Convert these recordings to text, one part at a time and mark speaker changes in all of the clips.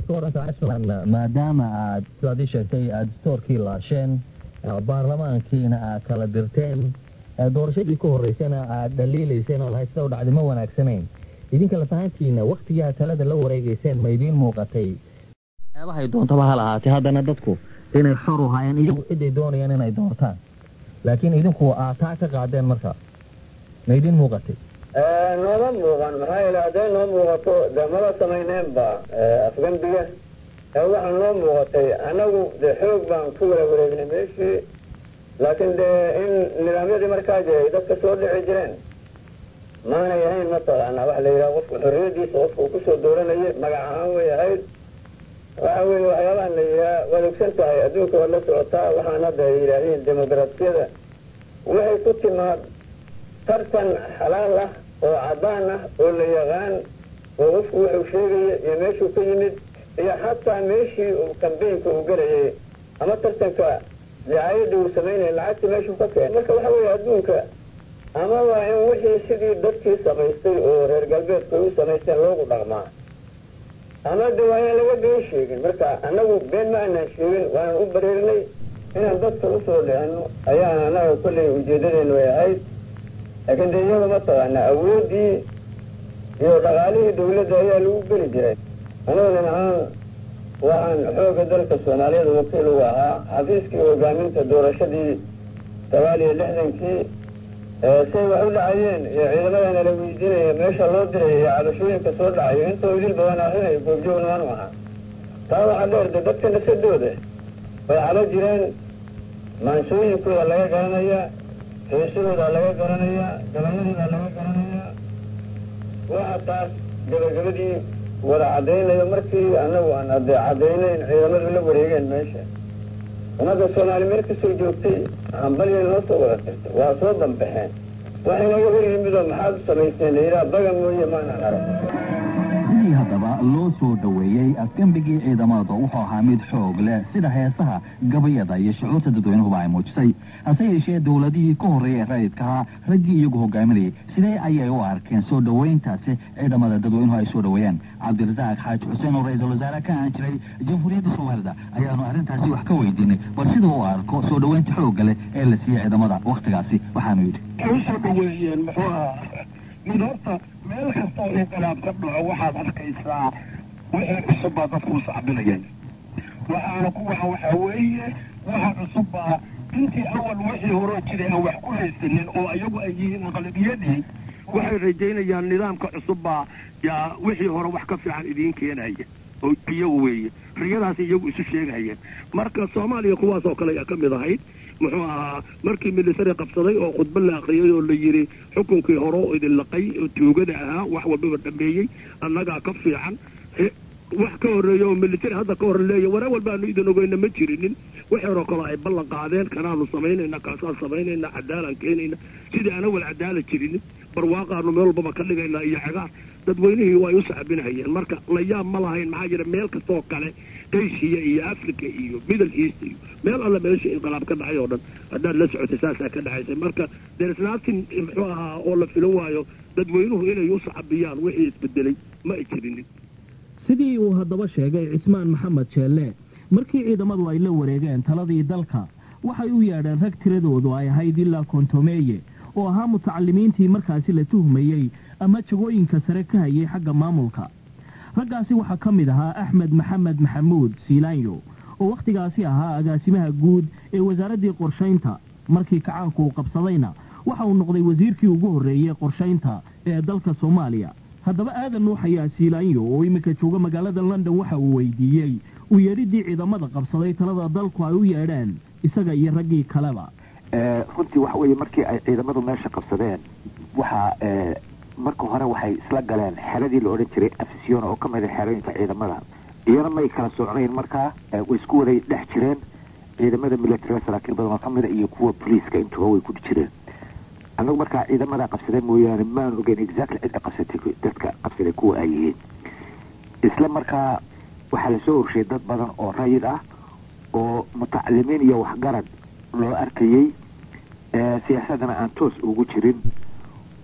Speaker 1: Maadaama aad sidaad ii sheegtay aada stoorkii laasheen, baarlamaankiina aad kala dirteen, doorashadii ku horeysana aad dhaliilayseen oo lahayd sida u dhacday ma wanaagsanayn, idinka lafahantiina waktigaa talada la wareegeyseen ma idiin muuqatay, waxyaabahay doontaba ha lahaatee, haddana dadku inay xor u haayeen iyagu ciday doonayaan inay doortaan, laakiin idinku aad taa ka qaadeen, marka ma idiin muuqatay?
Speaker 2: Nooma muuqan. Maxaa yeele, hadday noo muuqato dee maba samayneenba afgembiga. Waxaa noo muuqatay annagu dee xoog baan ku wala wareegnay meeshii, laakiin dee in nidaamyadii markaa jiray dadka soo dhici jireen maanay ahayn. Mataqaanaa, waxa la yidhaha qofku xorriyadiisa qofka uu kusoo dooranayay magac ahaan way ahayd. Waxa weeye waxyaabahan la yidhaha, waad ogsan tahay, adduunka waad la socotaa, waxaan hadda ay yidhaahdeen dimuqraasiyada waxay ku timaad tartan xalaal ah oo caddaan ah oo la yaqaan, oo qofku wuxuu sheegaya iyo meeshuu ka yimid iyo xataa meeshii uu kambeynka uu gelayay ama tartanka dacaayadda uu samaynaya lacagta meeshuu ka keenay. Marka waxa weeye adduunka ama waa in wixii sidii dadkii samaystay oo reer galbeedku ay u samaysteen loogu dhaqmaa, ama de waa inaan laga been sheegin. Marka annagu been ma aanan sheegin, waanan u bareernay inaan dadka usoo dhicino ayaan annaga kollay ujeedadeenu ay ahayd. Laakiin de iyaga, mataqaanaa, awooddii iyo dhaqaalihii dawladda ayaa lagu geli jiray. Anugu nin ahaan waxaan xoogga dalka Soomaaliyeed wakiil ugu ahaa xafiiskii hogaaminta doorashadii 69-kii. Say wax u dhacayeen iyo ciidamadana la weydiinaya meesha loo diraya iyo cabashooyinka soo dhacayo intoo idil badan akrinayo, goobjoogna waanu ahaa. Taa waxaa dheer de dadka nasadooda way calo jireen, maansooyinkooda laga garanayaa, heesahooda laga garanayaa, gabayadooda laga garanayaa. Waxa taas gabagabadii wada caddaynayo, markii annagu aan ade caddaynay in ciidamadu la wareegeen meesha, ummadda Soomaali meel kasoo joogtay hambalyay noo soo wada tirtay, waa soo dambaxeen. Waxaynaga hor yimid oo maxaad u samayseen layidhaha baga mooye maanaan arag.
Speaker 1: Sidii haddaba loo soo dhoweeyey afgembigii ciidamadu wuxuu ahaa mid xoog leh, sida heesaha, gabayada iyo shucuurta dadweynuhuba ay muujisay. Hase yeeshee dowladihii ka horreeyay ee rayidkahaa, raggii iyagu hogaaminayay, sidee ayay u arkeen soo dhoweyntaasi ciidamada dadweynuhu ay soo dhoweeyeen? Cabdirasaaq Xaaji Xuseen oo ra-iisul wasaare ka ahaan jiray Jamhuuriyadda Soomaalida ayaanu arrintaasi wax ka weydiinay, bal sida u arko soo dhoweynta xoogga leh ee la siiyey ciidamada wakhtigaasi. Waxaanu yidhi:
Speaker 3: Waxay usoo dhoweeyeen, muxuu ahaa, mid horta meel kasta oo inqilaab ka dhaco waxaad arkaysaa wixii cusub baa dadku u sacbinayaan. Waxaana ku waxa waxaa weeye waxa cusub baa intii awal wixii horoo jiray aan wax ku haysanin oo iyagu ay yihiin aqlabiyadii, waxay rajaynayaan nidaamka cusub baa yaa wixii hore wax ka fiican idiin keenaya oo iyagu weeye riyadaas iyagu isu sheegayeen. Marka Soomaaliya kuwaas oo kale ayaa ka mid ahayd. Muxuu ahaa, markii military qabsaday oo khudbo la akriyay oo la yidhi xukunkii hore oo idin laqay oo tuugada ahaa wax walbaba dhameeyey annagaa ka fiican, wax ka horreeya oo military hadda ka hor leeya waree walbaanu idin ogeyna ma jirinin. Wax yaroo kaloo ay ballan qaadeen, kanaanu samaynayna, kaasaan samaynayna, cadaalaan keenayna, sidii aan awal cadaalad jirinin, barwaaqaanu meel walbaba ka dhigaynaa iyo cagaar, dadweynihii way u sacbinahayeen. Marka la yaab ma lahayn, maxaa jira meel kastoo kale, Asia iyo Africa iyo Middle East iyo meel alla meesha inqilaab ka dhacay oo dhan haddaad la socotay saasaa ka dhacaysay. Marka there is nothing, muxuu ahaa, oo la filan waayo dadweynuhu inay u sacbiyaan wixii isbedelay ma ay jirinin.
Speaker 4: Sidii uu haddaba sheegay Cismaan Maxamed Jeelle, markii ciidamadu ay la wareegeen taladii dalka, waxay u yeedheen rag tiradoodu ay ahayd ilaa kontomeeye oo ahaa mutacalimiintii markaasi la tuhmayey ama jagooyinka sare ka hayay xagga maamulka. Raggaasi waxaa ka mid ahaa Axmed Maxamed Maxamuud Siilaanyo oo wakhtigaasi ahaa agaasimaha guud ee wasaaraddii qorshaynta. Markii kacaanku uu qabsadayna waxa uu noqday wasiirkii ugu horreeyey qorshaynta ee dalka Soomaaliya. Haddaba Aadan Nuux ayaa Siilaanyo oo iminka jooga magaalada London waxa uu weydiiyey u yeedhiddii ciidamada qabsaday talada dalku ay u yeedheen isaga iyo raggii kaleba.
Speaker 5: Runtii waxa weeye, markii ay ciidamadu meesha qabsadeen, waxaa marka hore waxay isla galeen xeradii la odhan jiray Afisyoon oo ka mid a xerooyinka ciidamada. Iyana may kala socnayn, markaa way isku waday dhex jireen ciidamada militariga, saraakiil badan oo ka mida iyo kuwa boliiska intuba way ku jireen. Annagu markaa ciidamada qabsaday mooyaane maanu ogeyn exactly cidda qabsatay, dadka qabsaday kuwa ay yihiin. Isla markaa waxaa lasoo horshay dad badan oo rayid ah oo mutacalimiin iyo waxgarad loo arkayey, siyaasadana aan toos ugu jirin,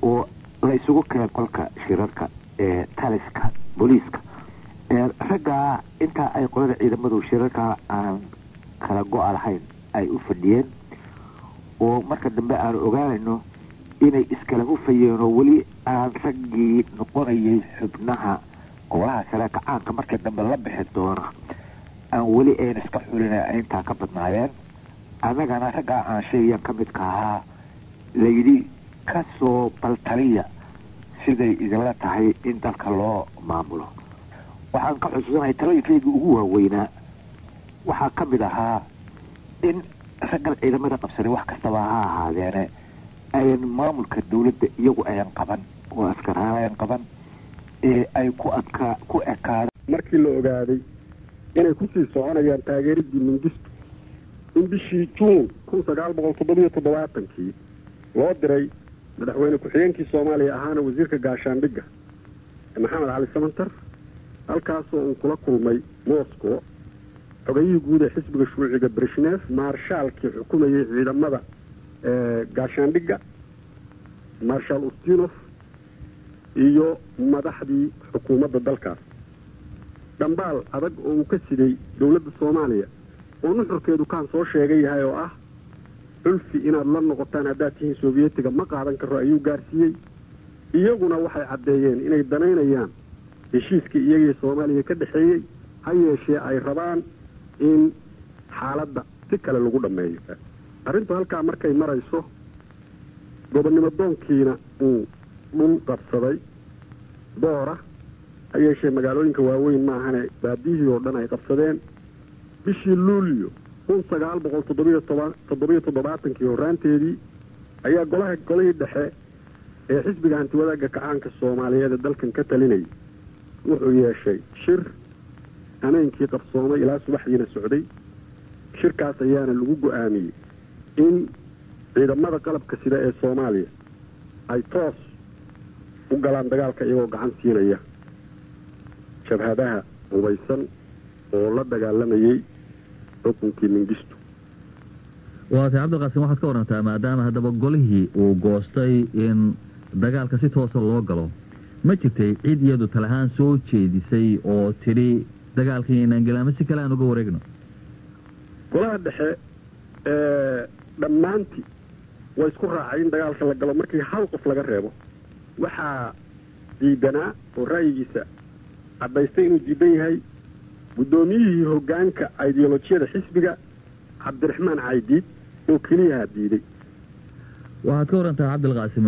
Speaker 5: oo la isugu keenay qolka shirarka ee taliska booliiska. Raggaa intaa ay qolada ciidamadu shirarka aan kala go-a lahayn ay u fadhiyeen, oo marka dambe aanu ogaanayno inay iskala hufayeen oo weli aan raggii noqonayay xubnaha golaha sare kacaanka marka dambe la bixi doona aan weli ayna iska xulin, ay intaa ka badnaayeen. Annagana raggaa aan sheegayan ka midka ahaa layidhi ka soo baltaliya siday idinla tahay in dalka loo maamulo. Waxaan ka xusuusanahay talooyinkaygii ugu waaweynaa waxaa ka mid ahaa in raggan ciidamada qabsanay wax kastaba ha ahaadeene ayan maamulka dawladda iyagu ayan qaban oo askarahaan ayan qaban ee ay ku adkaa ku ekaada.
Speaker 6: Markii la ogaaday inay kusii soconayaan taageeridii Mingistu, in bishii Juun 1977-kii loo diray madaxweyne ku-xigeenkii Soomaaliya ahaana wasiirka gaashaandhigga Maxamed Cali Samantar, halkaasoo uu kula kulmay Moscow xogayihii guud ee xisbiga shuuciga Breshnev, maarshaalkii xukumayay ciidamada gaashaandhigga Marshaal Ustinov iyo madaxdii xukuumadda dalkaas. Dhambaal adag oo uu ka siday dowladda Soomaaliya oo nuxurkeedu kaan soo sheegay yahay oo ah xulfi inaad la noqotaan haddaad tihiin Soobiyetiga ma qaadan karo ayuu gaarsiiyey. Iyaguna waxay caddeeyeen inay danaynayaan heshiiskii iyagii Soomaaliya ka dhexeeyey, ha yeeshee ay rabaan in xaaladda si kale lagu dhammeeyo. Arrintu halkaa markay marayso, gobonnimo doonkiina uu dhul qabsaday doora, ha yeeshee magaalooyinka waaweyn maahane baadiyihii oo dhan ay qabsadeen, bishii Luulyo 1977-kii horraanteedii ayaa golaha golihii dhexe ee xisbiga hantiwadaagga kacaanka Soomaaliyeed ee dalkan ka talinayay wuxuu yeeshay shir hameenkii qabsoomay ilaa subaxdiina socday. Shirkaas ayaana lagu go-aamiyey in ciidamada qalabka sida ee Soomaaliya ay toos u galaan dagaalka iyagoo gacan siinaya jabhadaha hubaysan oo la dagaalamayay xukunkii Mingistu.
Speaker 1: Waatay Cabdiqaasim, waxaad ka warantaa maadaama haddaba golihii uu goostay in dagaalka si toosa loo galo, ma jirtay cid iyadu talahaan soo jeedisay oo tidhi dagaalkii inaan gelaama si kale aan uga wareegno?
Speaker 6: Golaha dhexe dhammaantii way isku raacay in dagaalka la galo markii hal qof laga reebo. Waxaa diidanaa oo ra'yigiisa caddaystay inuu diidan yahay guddoomiyihii hoggaanka ideolojiyada xisbiga Cabdiraxmaan Caydiid oo keliyaha diiday.
Speaker 1: Waxaad ka warantaa Cabdilqaasim,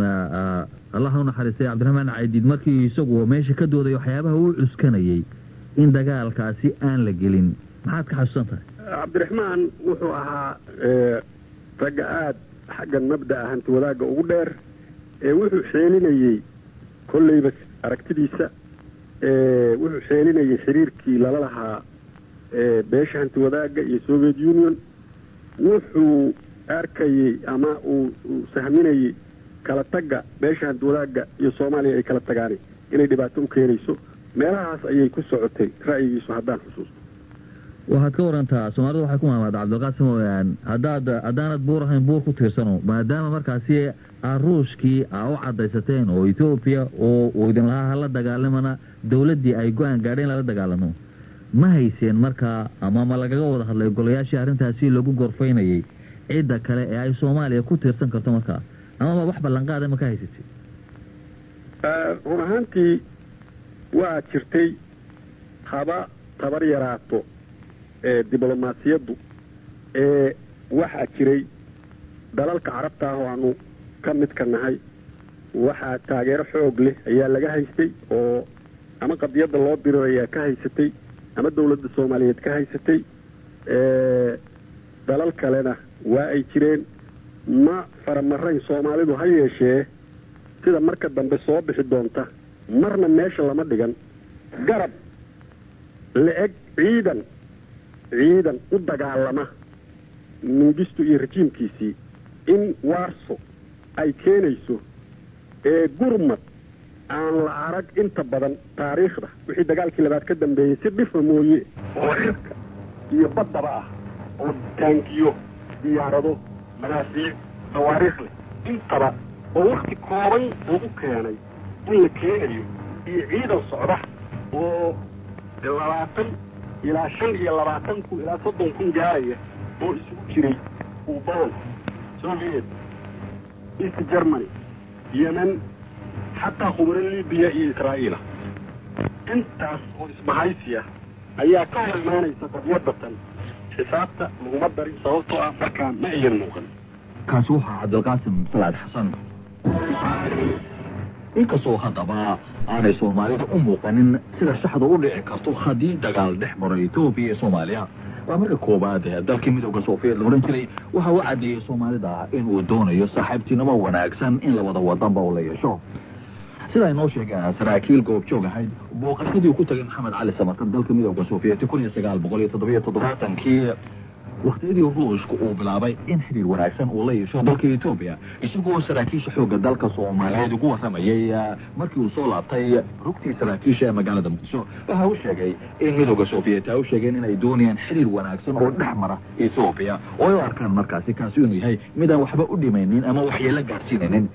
Speaker 1: Allah u naxariistay Cabdiraxmaan Caydiid markii isagu meesha ka dooday waxyaabaha uu cuskanayay in dagaalkaasi aan la gelin, maxaad ka xasuusan tahay?
Speaker 6: Cabdiraxmaan wuxuu ahaa ragga aada xaggan mabda'a hanti wadaagga ugu dheer ee wuxuu xeelinayey kolleyba aragtidiisa, wuxuu xeelinayay xiriirkii lala lahaa beesha hanti wadaagga iyo Soviet Union. Wuxuu arkayey ama uu sahminayey kala tagga beesha hanti wadaagga iyo Soomaaliya ay kala tagaani inay dhibaato u keenayso. Meelahaas ayay ku socotay ra'yigiisu haddaan xusuusto.
Speaker 1: Waxaad ka warantaa, Soomaalida waxay ku maamaada Cabdilqaasim, haddaad haddaanad buur ahayn buur ku tiirsano, maadaama markaasi aad Ruushkii aa u caddaysateen oo Etoobiya oo uu idin lahaa hala dagaalamana dawladdii ay go-aan gaadheen lala dagaalamo, ma hayseen markaa ama ma lagaga wada hadlay golayaashii arrintaasi lagu gorfaynayay cidda kale ee ay Soomaaliya ku tiirsan karto markaa, amaba wax ballanqaada ma ka haysatay?
Speaker 6: Run ahaantii waa jirtay, haba tabar yaraato ee diblomaasiyaddu ee waxaa jiray dalalka carabta ah oo aanu ka midka nahay. Waxaa taageero xoog leh ayaa laga haystay oo ama qadiyadda loo dirirayaa ka haysatay ama dawladda Soomaaliyeed ka haysatay. Dalal kalena waa ay jireen, ma faramarayn Soomaalidu, ha yeeshee sida marka dambe soo bixi doonta marna meesha lama dhigan garab la-eg ciidan u dagaalama Mingistu iyo rajiimkiisii in Warso ay keenayso ee gurmad aan la arag inta badan taariikhda wixii dagaalkii labaad ka dambeeyey si dhifa mooye, oo cirka iyo baddaba ah, oo taangiyo, diyaarado, madaafiic, tawaariikh leh intaba, oo wakti kooban lagu keenay in la keenayo iyo ciidan socda oo 20 ilaa 25 kun ilaa 30 kun gaaraya oo isugu jiray Kuubaan, Soviet, East Germany, Yemen, xataa khuburo Libiya iyo Israa'iila. Intaas oo isbahaysiya ayaa ka hor imaanaysa qadiyadatan. Xisaabta laguma darin, sababtoo ah markaa ma ayan muuqan.
Speaker 1: Kaasi waxaa Cabdilqaasim Salaad Xasan. Inkastoo haddaba aanay Soomaalida u muuqanin sida shaxda u dhici karto haddii dagaal dhex maro Etoobiya iyo Soomaaliya, waa marka koowaad ee dalkii Midooda Sofiyeet la odhan jiray waxa uu caddeeyey Soomaalida inuu doonayo saaxiibtinimo wanaagsan in labada wadanba uu la yeesho. Sida ay noo sheegeen saraakiil goobjoog ahayd booqashadii uu ku tagay Maxamed Cali Samatar dalka Midooda Sofiyeet 1977-kii, wakhtiyadii Ruushka uu bilaabay in xiriir wanaagsan uu la yeesho dalka Etoobiya, isagoo saraakiisha xoogga dalka Soomaaliyeed ugu warramayay markii uu soo laabtay rugtii saraakiisha ee magaalada Muqdisho, waxa uu sheegay in Midooda Sofiyeet ay u sheegeen inay doonayaan xiriir wanaagsan oo dhex mara Etoobiya, oo ay u arkaan markaasi kaasi inuu yahay midaan waxba u dhimaynin ama waxyeelo gaarsiinaynin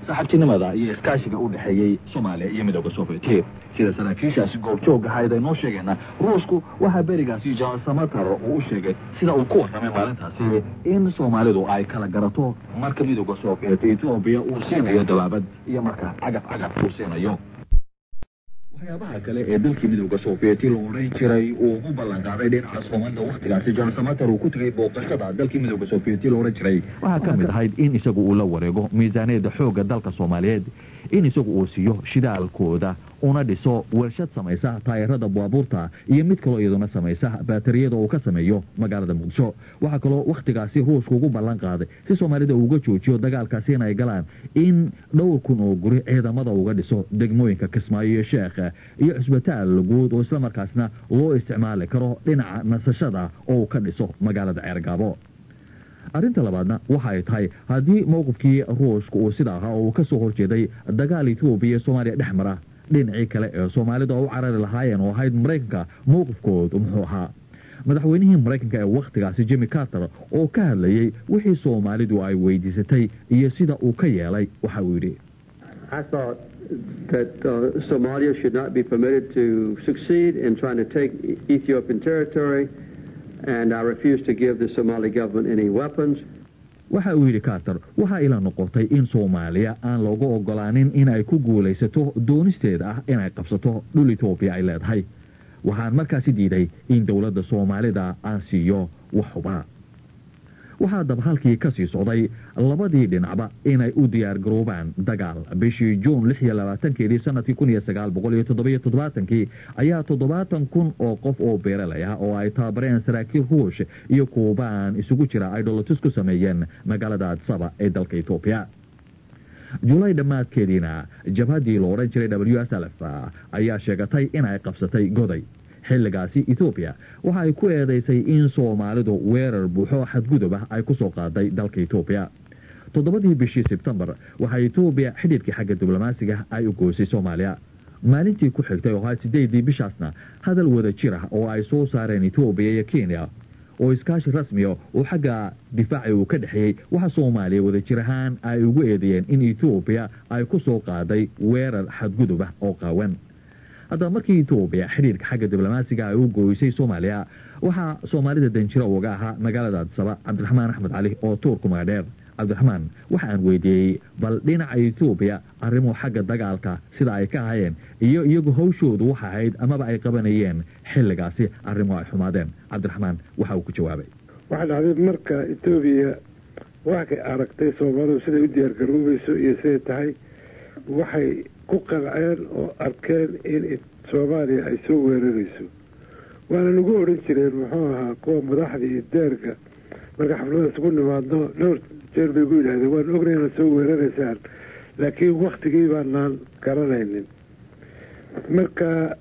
Speaker 1: saaxiibtinimada iyo iskaashiga u dhexeeyey Soomaaliya iyo Midooda Sofiyeet. Sida saraakiishaasi goobjoog ahayd ay noo sheegeenna, Ruushku waxaa berigaasi John Samatar uu u sheegay, sida uu ku warramay maalintaasi, in Soomaalidu ay kala garato marka Midooda Sofiyeet Etoobiya uu siinayo dabaabad iyo marka cagaf cagaf uu siinayo. Waxyaabaha kale ee dalkii Midooda Sofiyeeti la odhan jiray uu ugu ballan qaaday dhinaca Soomaalida waktigaasi John Samatar uu ku tegay booqashada dalkii Midooda Sofiyeeti la odhan jiray waxaa ka mid ahayd in isagu uu la wareego miisaaniyadda xoogga dalka Soomaaliyeed, in isagu uu siiyo shidaalkooda, una dhiso warshad samaysa taayarada baabuurta iyo mid kaloo iyaduna samaysa baatariyada uu ka sameeyo magaalada Muqdisho. Waxaa kaloo wakhtigaasi Ruushka ugu ballan qaaday, si Soomaalida uga joojiyo dagaalkaasi inay galaan, in dhowr kun oo guri ciidamada uga dhiso degmooyinka Kismaayo iyo Sheekh, iyo cusbitaal guud oo islamarkaasna loo isticmaali karo dhinaca nasashada oo uu ka dhiso magaalada Ceergaabo. Arrinta labaadna waxa ay tahay, haddii mowqifkii Ruushka uu sida ahaa oo uu ka soo horjeeday dagaal Etoobiya iyo Soomaaliya dhex mara, dhinacii kale ee Soomaalida oo u carari lahaayeen oo ahayd Maraykanka, mowqifkoodu muxuu ahaa? Madaxweynihii Maraykanka ee wakhtigaasi, Jimmy Carter, oo ka hadlayey wixii Soomaalidu ay weydiisatay iyo sida uu ka yeelay, waxa uu yidhi:
Speaker 7: I thought that Somalia should not be permitted to succeed in trying to take Ethiopian territory, and I refused to give the Somali government any weapons.
Speaker 1: Waxa uu yidhi Carter: "Waxaa ila noqotay in Soomaaliya aan looga ogolaanin in ay ku guulaysato doonisteeda ah inay qabsato dhul Etoobiya ay leedahay. Waxaan markaasi diiday in dowladda Soomaalida aan siiyo wax hubaa." Waxaa daba halkii ka sii socday labadii dhinacba inay u diyaar garoobaan dagaal. Bishii Juun 26-keedii sanadkii 1977-kii ayaa 70,000 oo qof oo beeralay ah oo ay tababareen saraakiil Ruush iyo Kuubaan isugu jira ay dholotus ku sameeyeen magaalada Addis Ababa ee dalka Etoobiya. Julay dhammaadkeediina jabhaddii la odhan jiray WSLF ayaa sheegatay in ay qabsatay Goday. Xilligaasi Etoobiya waxa ay ku eedaysay in Soomaalidu weerar buuxo xadgudub ah ay ku soo qaaday dalka Etoobiya. 7-dii bishii Sebtembar waxaa Etoobiya xidhiidhkii xagga diblomaasiga ay u goysay Soomaaliya. Maalintii ku xigtay oo ahaa 8-dii bishaasna, hadal wada jir ah oo ay soo saareen Etoobiya iyo Kenya oo iskaashi rasmiya oo xagga difaaci uu ka dhexeeyey, waxaa Soomaaliya wada jir ahaan ay ugu eedeeyeen in Etoobiya ay ku soo qaaday weerar xadgudub ah oo qaawan. Haddaba markii Etoobiya xidhiirka xagga diblomaasiga ay u gooysay Soomaaliya, waxaa Soomaalida danjiro uga ahaa magaalada Addis Ababa Cabdiraxmaan Axmed Cali oo Tuurku magadheer. Cabdiraxmaan waxa aan weydiiyey bal dhinaca Etoobiya arrimuhu xagga dagaalka sida ay ka ahayeen, iyo iyagu hawshoodu waxa ahayd amaba ay qabanayeen xilligaasi arrimuhu ay xumaadeen. Cabdiraxmaan waxa uu ku jawaabay:
Speaker 8: Waxaa dhacday marka Etoobiya waxay aragtay Soomaalidu siday u diyaargaroobayso iyo siday tahay, waxay ku qanceen oo arkeen in Soomaaliya ay soo weerarayso. Waana nagu odhan jireen, muxuu ahaa, kuwa madaxda iyo deerga marka xaflada isugu nimaadno, dhowr jeer bay gu yidhahdeen: "Waan ognay inaad soo weeraraysaan, laakiin waktigii baanaan garanaynin." Marka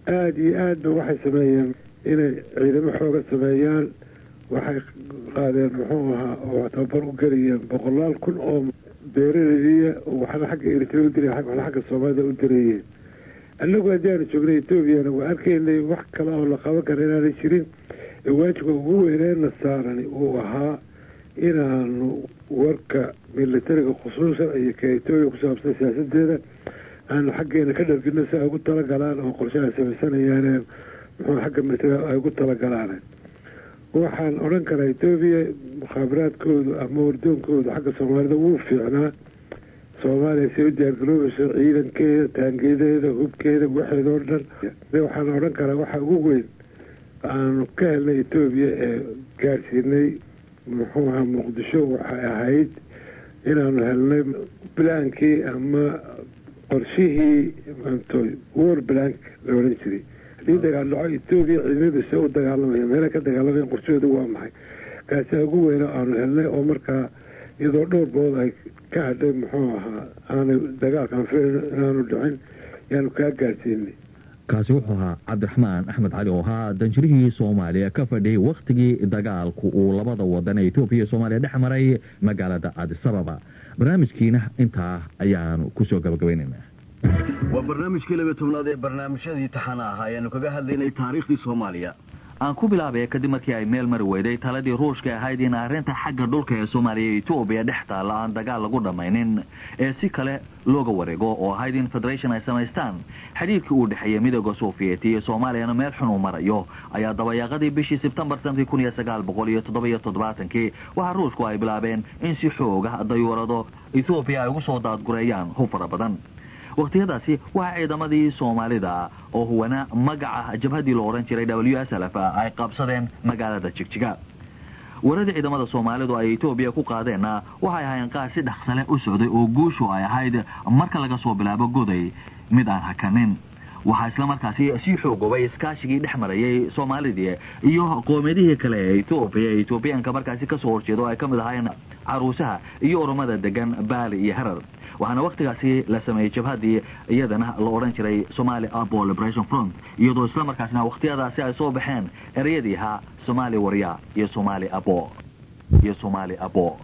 Speaker 8: aada iyo aad ba waxay sameeyeen inay ciidamo xooga sameeyaan. Waxay qaadeen, muxuu ahaa, oo tababar u geliyeen boqolaal kun oo beeraleydiya, oo waxna xagga Eritrea u diray, waxna xagga Soomaalida u direeyeen. Annagu haddii aanu joognay Etoobiyana waa arkaynay wax kale oo la qaban kara inaanay jirin. Ee waajibka ugu weyneenna saarani uu ahaa inaanu warka militariga khusuusan iyo ka Etoobiya ku saabsan siyaasadeeda aanu xaggeena ka dhargino si ay ugu talagalaan oo qorshe ay samaysanayaan. Muxuu xagga matala ay ugu talagalaan? Waxaan odhan karaa Etoobiya mukhaabaraadkoodu ama wardoonkoodu xagga Soomaalida wuu fiicnaa. Soomaaliya say u diyaargaroobayso, ciidankeeda, taangeedaheeda, hubkeeda, waxeeda oo dhan. Waxaan odhan karaa waxa ugu weyn aanu ka helnay Etoobiya ee gaarsiinay, muxuu ahaa, Muqdisho waxay ahayd inaanu helnay plan-kii ama qorshihii mantoy war plan-k la odhan jiray. Haddii dagaal dhaco, Etoobiya ciidamadu see u dagaalamaya, meela ka dagaalamayan, qorshahooda waa maxay? Kaasi ugu weyna aanu helnay oo markaa iyadoo dhowr bood ay ka hadhay, muxuu ahaa, aanay dagaalkaan filayn inaanu dhicin yaanu kaa gaarsiinay.
Speaker 1: Kaasi wuxuu ahaa Cabdiraxmaan Axmed Cali oo ahaa danjirihii Soomaaliya ka fadhiyay wakhtigii dagaalku uu labada wadan ee Etoobiya iyo Soomaaliya dhex maray magaalada Adisababa. Barnaamijkiina intaa ayaanu kusoo gabagabaynaynaa.
Speaker 9: Waa barnaamijkii 12aad ee barnaamijyadii taxana ahaa ayaanu kaga hadlaynay taariikhdii Soomaaliya.
Speaker 1: Aan ku bilaabaya, kadib markii ay meel mari weyday taladii Ruushka ahayd in arrinta xagga dhulka ee Soomaaliya iyo Etoobiya dhex taalla aan dagaal lagu dhammaynin ee si kale looga wareego, oo ahayd in federation ay samaystaan, xidhiirkii uu dhexeeyey Midooda Sofiyeeti iyo Soomaaliyana meel xun uu marayo, ayaa dabayaaqadii bishii Sebtembar sanadkii 1977-kii waxaa Ruushku ay bilaabeen in si xoog ah dayuurado Ethoobiya ay ugu soo daadgureeyaan hub fara badan. Wakhtiyadaasi waxaa ciidamadii Soomaalida oo huwana magaca jabhaddii la odhan jiray WSLF ay qabsadeen magaalada Jigjiga. Weeraradii ciidamada Soomaalidu ay Etoobiya ku qaadeenna waxay ahaayeen qaar si dhaqsale u socday oo guushu ay ahayd marka laga soo bilaabo Goday mid aan hakanin. Waxaa isla markaasi sii xoogoobay iskaashigii dhex marayay Soomaalidii iyo qoomiyadihii kale ee Etoobiya ee Etoobiyaanka markaasi kasoo horjeeda, oo ay ka mid ahaayeen Caruusaha iyo Oromada degan Baali iyo Herar. Waxaana wakhtigaasi la sameeyey jabhaddii iyadana la odhan jiray Somali Abo Liberation Front, iyadoo isla markaasna wakhtiyadaasi ay soo baxeen ereyadii ahaa Somali Warya iyo Somali Abo iyo Somali Abo.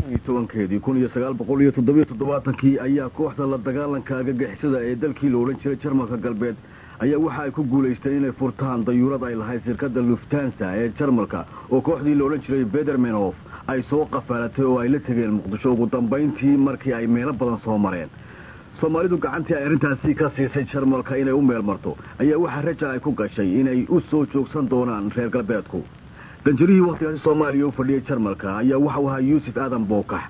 Speaker 9: 10-keedii 1977-kii ayaa kooxda la dagaalanka argagixisada ee dalkii la odhan jiray Jarmalka Galbeed ayaa waxa ay ku guulaysteen inay furtaan dayuurad ay lahayd shirkadda Lufthansa ee Jarmalka, oo kooxdii la odhan jiray Bedermanhof ay soo qafaalatay oo ay la tegeen Muqdisho ugu dambayntii, markii ay meelo badan soo mareen. Soomaalidu gacantii ay arrintaasi ka siisay Jarmalka inay u meel marto ayaa waxaa raja ay ku gashay inay u soo joogsan doonaan reer galbeedku. Danjirihii wakhtigaasi Soomaaliya u fadhiyey Jarmalka ayaa waxau ahaa Yuusuf Aadan Bookax.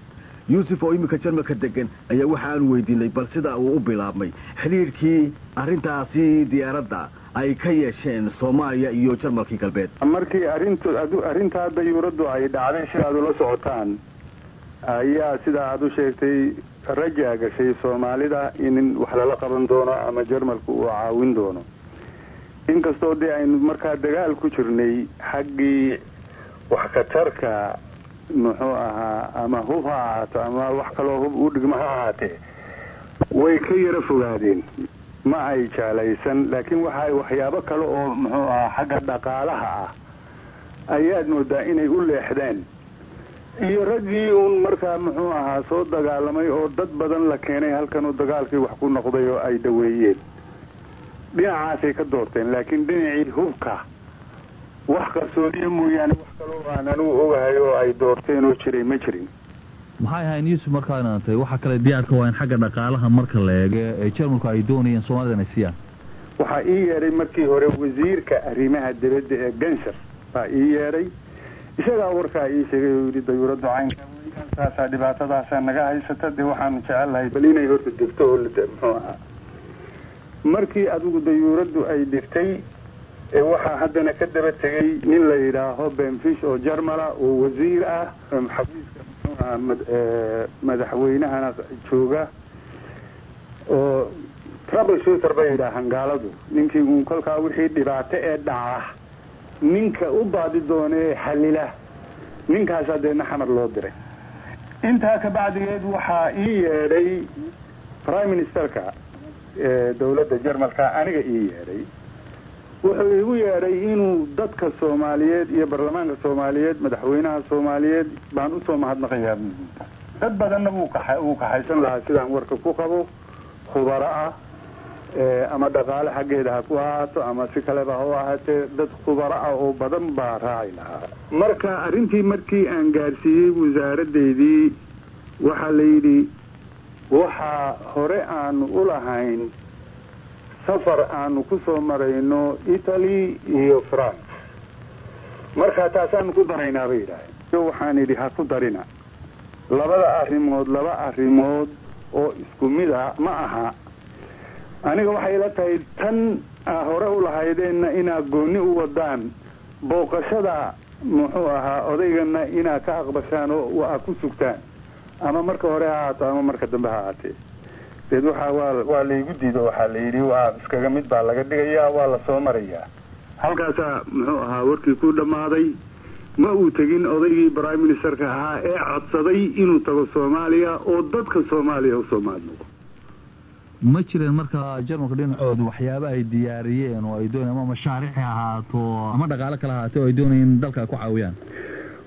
Speaker 9: Yuusuf oo iminka Jarmalka degan ayaa waxa aanu weydiinay bal sida uu u bilaabmay xidhiidhkii arrintaasi diyaaradda ay ka yeesheen Soomaaliya iyo Jarmalkii Galbeed.
Speaker 10: Markii arrintu arrintaa dayuuraddu ay dhacday, sida aad ula socotaan ayaa sida aad u sheegtay rajaa gashay Soomaalida in wax lala qaban doono ama Jarmalku uu caawin doono, inkastoo dee aynu markaa dagaal ku jirnay xaggii wax katarka, muxuu ahaa, ama hub ha ahaato ama wax kaloo hub u dhigma ha ahaatee, way ka yaro fogaadeen, ma ay jeclaysan. Laakiin waxa waxyaabo kale oo, muxuu ahaa, xagga dhaqaalaha ah ayaad moodaa inay u leexdeen, iyo raggii uun markaa, muxuu ahaa, soo dagaalamay oo dad badan la keenay halkan uu dagaalkii wax ku noqday oo ay daweeyeen, dhinacaasay ka doorteen. Laakiin dhinacii hubka wax qarsoodiya mooyaane, wax kaloo aan anugu ogahay oo ay doorteen oo jiray ma jirin.
Speaker 1: Maxay ahayn, Yuusuf, markaa inaantay waxa kale diyaarka waa in xagga dhaqaalaha marka la eego ee Jarmalku ay doonayeen Soomaalida inay siiyaan?
Speaker 10: Waxaa ii yeedhay markii hore wasiirka arrimaha dibadda ee Gensher baa ii yeedhay. Isagaa warkaa ii sheegay oo yidhi dayuuraddu caynka weeyaan, saasaa dhibaatadaasaa naga haysata, dee waxaanu jecel bal inay horta degto oo muxuu ahaa. Markii adigu dayuuraddu ay degtay, waxaa haddana ka daba tegey nin la yidhaaho Benfish oo Jarmala oo wasiir ah, xafiiska, muxuu ahaa, madaxweynahana jooga, oo trouble shooter bay yidhaahaan gaaladu, ninkii uun kolkaa wixii dhibaato ee dhaca ninka u baadi doona ee xallila. Ninkaasaa deedna Xamar loo diray. Intaa ka bacdigeed waxaa ii yeedhay prime ministerka dowladda Jarmalka. Aniga ii yeedhay, wuxuu igu yeedhay inuu dadka Soomaaliyeed iyo baarlamaanka Soomaaliyeed, madaxweynaha Soomaaliyeed baan usoo mahadnaqayaa. Dad badanna wuu kaxa uu kaxaysan lahaa, sidaan warka ku qabo, khubaro ah, ama dhaqaale xaggeeda ha ku ahaato ama si kaleba ha u ahaatee, dad khubaro ah oo badan baa raaci lahaa. Marka arrintii markii aan gaarsiiyey wasaaraddeydii, waxaa la yidhi waxaa hore aanu u lahayn Safar aanu ku soo marayno Italy iyo France, marka taasaanu ku daraynaa, bay yidhaaheen. Waxaan idhi, ha ku darina labada arrimood, laba arrimood oo isku mid a ma aha. Aniga waxay ila tahay tan aa hore u lahaydeenna inaad goonni u wadaan, booqashada muxuu ahaa odaygana inaad ka aqbashaan oo aa ku sugtaan, ama marka hore ha ahaato ama marka dambe ha ahaatee. Deed waxaa waa laygu diido, waxaa la yidhi waa iskaga mid baa laga dhigayaa, waa la soo marayaa. Halkaasaa muxuu ahaa warkii ku dhammaaday. Ma uu tegin odaygii prime ministerka ahaa ee codsaday inuu tago Soomaaliya oo dadka Soomaaliya usoo mahadnaqo.
Speaker 1: Ma jireen markaa Jarmalka dhinacoodu waxyaaba ay diyaariyeen oo ay doonayeen, ama mashaariic ha ahaato ama dhaqaale kale ahaatee, oo ay doonayeen in dalka ku caawiyaan?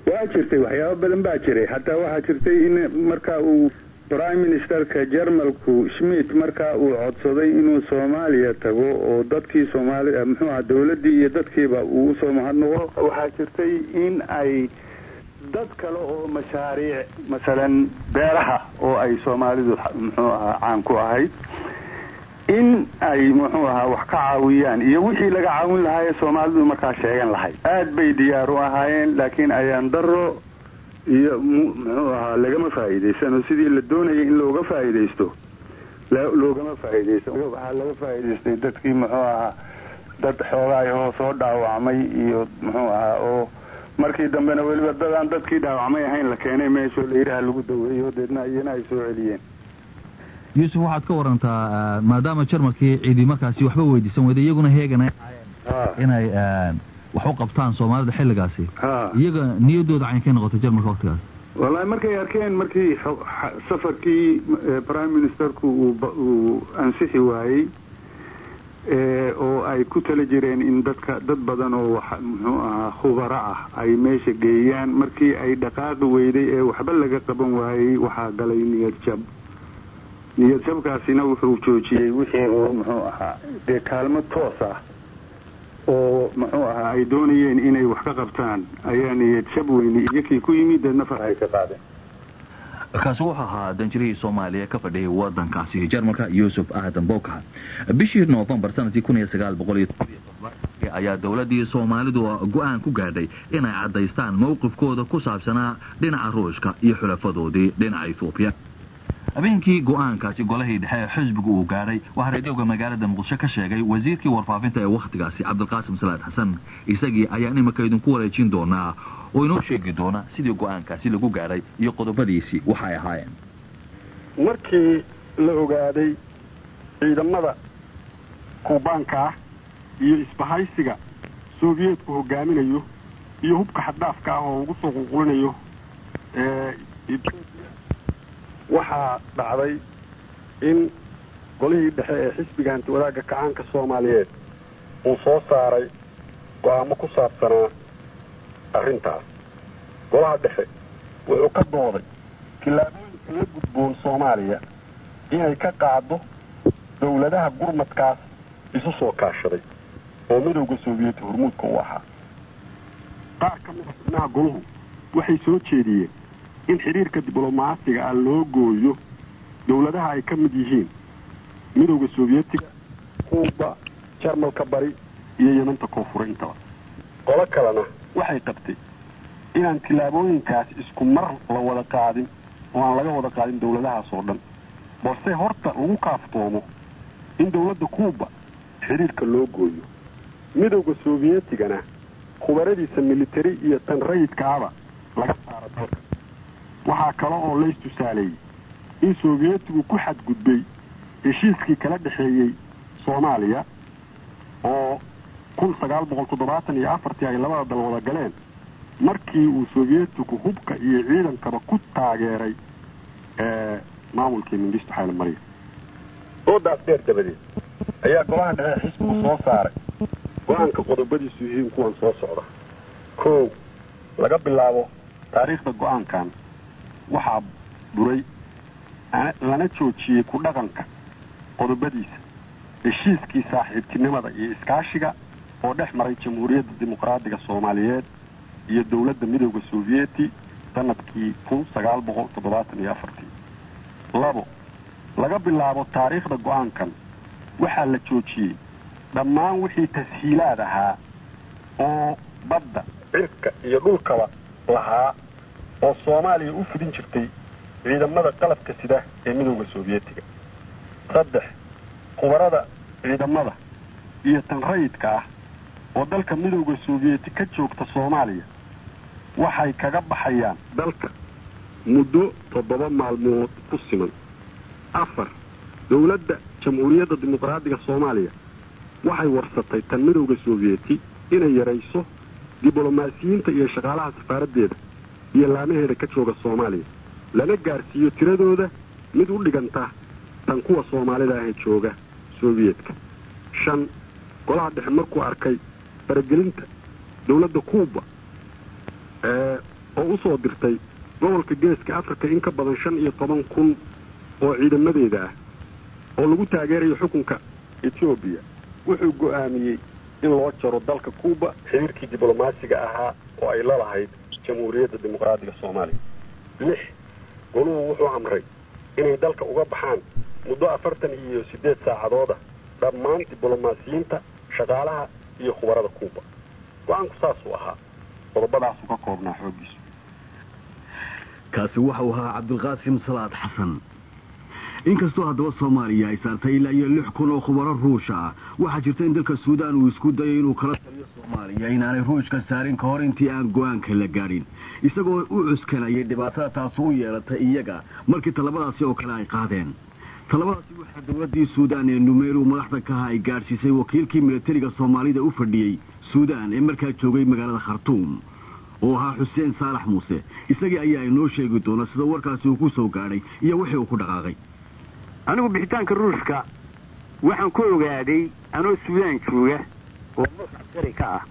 Speaker 10: Waa jirtay, waxyaabo badan baa jiray. Hataa waxaa jirtay in marka uu prime ministerka Jarmalku Schmidt marka uu codsaday inuu Soomaaliya tago oo dadkii Soomaaliya, muxuu ahaa, dowladdii iyo dadkiiba uu usoo mahadnaqo, waxaa jirtay in ay dad kale oo mashaariic, masalan beeraha oo ay Soomaalidu muxuu ahaa caan ku ahayd, in ay muxuu ahaa wax ka caawiyaan iyo wixii laga caawin lahaa ee Soomaalidu markaa sheegan lahayd. Aad bay diyaar u ahaayeen, laakiin ayaan daro iyo muxuu ahaa lagama faa'iidaysano sidii la doonayay in looga faa'iidaysto loogama faa'iidaysto. Waxaa laga faa'iidaystay dadkii muxuu ahaa dad xoogaayahoo soo dhaawacmay iyo muxuu ahaa oo markii dambena weliba dadaan dadkii dhaawacmay ahayn la keenay meeshoo la yidhaha lagu daweeyo, deedna iyana ay soo celiyeen.
Speaker 1: Yuusuf, waxaad ka warantaa, maadaama Jarmalkii cidi markaasi waxba weydiisan weyday, iyaguna heegan inay wax u qabtaan Soomaalida xilligaasi, iyaga niyaddooda caynkay noqotay Jarmalka waqtigaas?
Speaker 10: Wallahi, markay arkeen markii safarkii prime ministerku uu ansixi waayey oo ay ku tala jireen in dadka dad badan oo wax muxuu ahaa khubaro ah ay meesha geeyaan, markii ay dhaqaaqi weyday ee waxba laga qaban waayey, waxaa galay niyad jab. Niyad jabkaasina wuxuu joojiyey wixii uu muxuu ahaa dee kaalmo toos ah oo muxuu ahaa ay doonayeen inay wax ka qabtaan ayaa niyad jab weyne iyakii ku yimid, deedna farahay ka qaadeen.
Speaker 1: Kaasi wuxuu ahaa danjirihii Soomaaliya ka fadhiyay wadankaasi Jarmalka, Yuusuf Aadan Bowkaha. Bishii Noofembar sanadkii 1907 ayaa dowladdii Soomaalidu go-aan ku gaadhay inay caddaystaan mowqifkooda ku saabsanaa dhinaca Ruushka iyo xulafadoodii dhinaca Ethoobiya. Habeenkii go-aankaasi golahii dhexe ee xisbigu uu gaadhay, waxaa reediyooga magaalada Muqdisho ka sheegay wasiirkii warfaafinta ee wakhtigaasi, Cabdilqaasim Salaad Xasan. Isagii ayaan imika idinku wareejin doonaa oo inoo sheegi doona sidii go-aankaasi lagu gaadhay iyo qodobadiisii waxay ahaayeen.
Speaker 6: Markii la ogaaday ciidamada Kuubaanka ah iyo isbahaysiga Soviyeetku hogaaminayo iyo hubka xaddaafka ah oo ugu soo qulqulinayo Etoobiya, waxaa dhacday in golihii dhexe ee xisbiga Hanti Wadaagga Kacaanka Soomaaliyeed uu soo saaray go-aamo ku saabsanaa arrintaas. Golaha dhexe wuxuu ka dooday tillaabooyinka la gudboon Soomaaliya inay ka qaado dowladaha gurmadkaas isu soo kaashaday oo Midowda Soviyeeti hormuudka u ahaa. Qaar ka mida xubnaha goluhu waxay soo jeediyeen in xidhiirka diblomaasiga ah loo gooyo dowladaha ay ka mid yihiin Midowda Soviyeetiga, Kuuba, Jarmalka Bari iyo Yemanta Koonfure intaba. Qolo kalena waxay qabtay inaan tillaabooyinkaas isku mar la wada qaadin oo aan laga wada qaadin dowladahaas oo dhan, balse horta lagu kaaftoomo in dowladda Kuuba xidhiirka loo gooyo, Midowda Soviyeetigana khubaradiisa militari iyo tan rayidkaaba laga saaro dalka. Waxaa kale oo la istusaaleeyey in Soviyeetigu ku xadgudbay heshiiskii kala dhexeeyey Soomaaliya oo 1974-tii ay labada dal wada galeen, markii uu Soviyeetigu hubka iyo ciidankaba ku taageeray maamulkii Mingisto Xayle Mariya. Doodaas dheer dabadeed ayaa golaha dhexe xisbigu soo saaray go-aanka qodobadiisu yihiin kuwan soo socda. Kow, laga bilaabo taariikhda go-aankan waxaa buray lana joojiyey ku dhaqanka qodobadiisa heshiiskii saaxiibtinimada iyo iskaashiga oo dhex maray Jamhuuriyadda Dimuqraadiga Soomaaliyeed iyo dowladda Midowda Soviyeeti sanadkii 1974-tii. Labo, laga bilaabo taariikhda go-aankan Waxaa la joojiyey dhammaan wixii tashiilaad ahaa oo badda, cirka iyo dhulkaba lahaa oo Soomaaliya u fidin jirtay ciidamada qalabka sida ee Midowda Soobiyetiga. 3, khubarada ciidamada iyo tan rayidka ah oo dalka Midowda Soobiyeti ka joogta Soomaaliya waxay kaga baxayaan dalka muddo 7 maalmood ku siman. 4, dowladda Jamhuuriyadda Dimuqraadiga Soomaaliya waxay warsatay tan Midowda Soobiyeti inay yarayso diblomaasiyiinta iyo shaqaalaha safaaraddeeda iyo laamaheeda ka jooga Soomaaliya, lana gaarsiiyo tiradooda mid u dhiganta tan kuwa Soomaalida ahee jooga Soobiyeedka. 5, golaha dhexe markuu arkay faragelinta dowladda Kuuba oo u soo dirtay gobolka Geeska Afrika in ka badan 15,000 oo ciidamadeeda ah oo lagu taageerayo xukunka Etoobiya, wuxuu go'aamiyey in loo jaro dalka Kuuba xiriirkii diblomaasiga ahaa oo ay la lahayd Jamhuuriyadda Dimuqraadiga Soomaaliya. 6, goluhu wuxuu amray inay dalka uga baxaan muddo 48 saacadooda dhammaan diblomaasiyiinta, shaqaalaha iyo khubarada Kuuba. Go-aanku saasuu ahaa, qodobadaasuu ka koobnaa xooggiisu.
Speaker 9: Kaasi waxau ahaa Cabdilqaasim Salaad Xasan. Inkastoo haddaba Soomaaliya ay saartay ilaa iyo 6,000 oo khubaro Ruusha ah, waxaa jirta in dalka Suudaan uu isku dayay inuu kala taliyo Soomaaliya inaanay Ruushka saarin ka hor intii aan go-aanka la gaadhin, isagoo u cuskanayay dhibaatada taasu u yeelatay iyaga markii tallabadaasi oo kale ay qaadeen. Tallabadaasi waxaa dowladdii Suudaan ee Numeyru madaxda kaha ay gaadhsiisay wakiilkii milatariga Soomaalida u fadhiyey Suudaan ee markaa joogay magaalada Khartuum oo ahaa Xuseen Saalax Muuse. Isagii ayaa inoo sheegi doona sida warkaasi uu ku soo gaadhay iyo wixii uu ku dhaqaaqay.
Speaker 11: Anigu bixitaanka Ruushka waxaan ku ogaaday anoo Suudaan jooga oo madax askari ka ah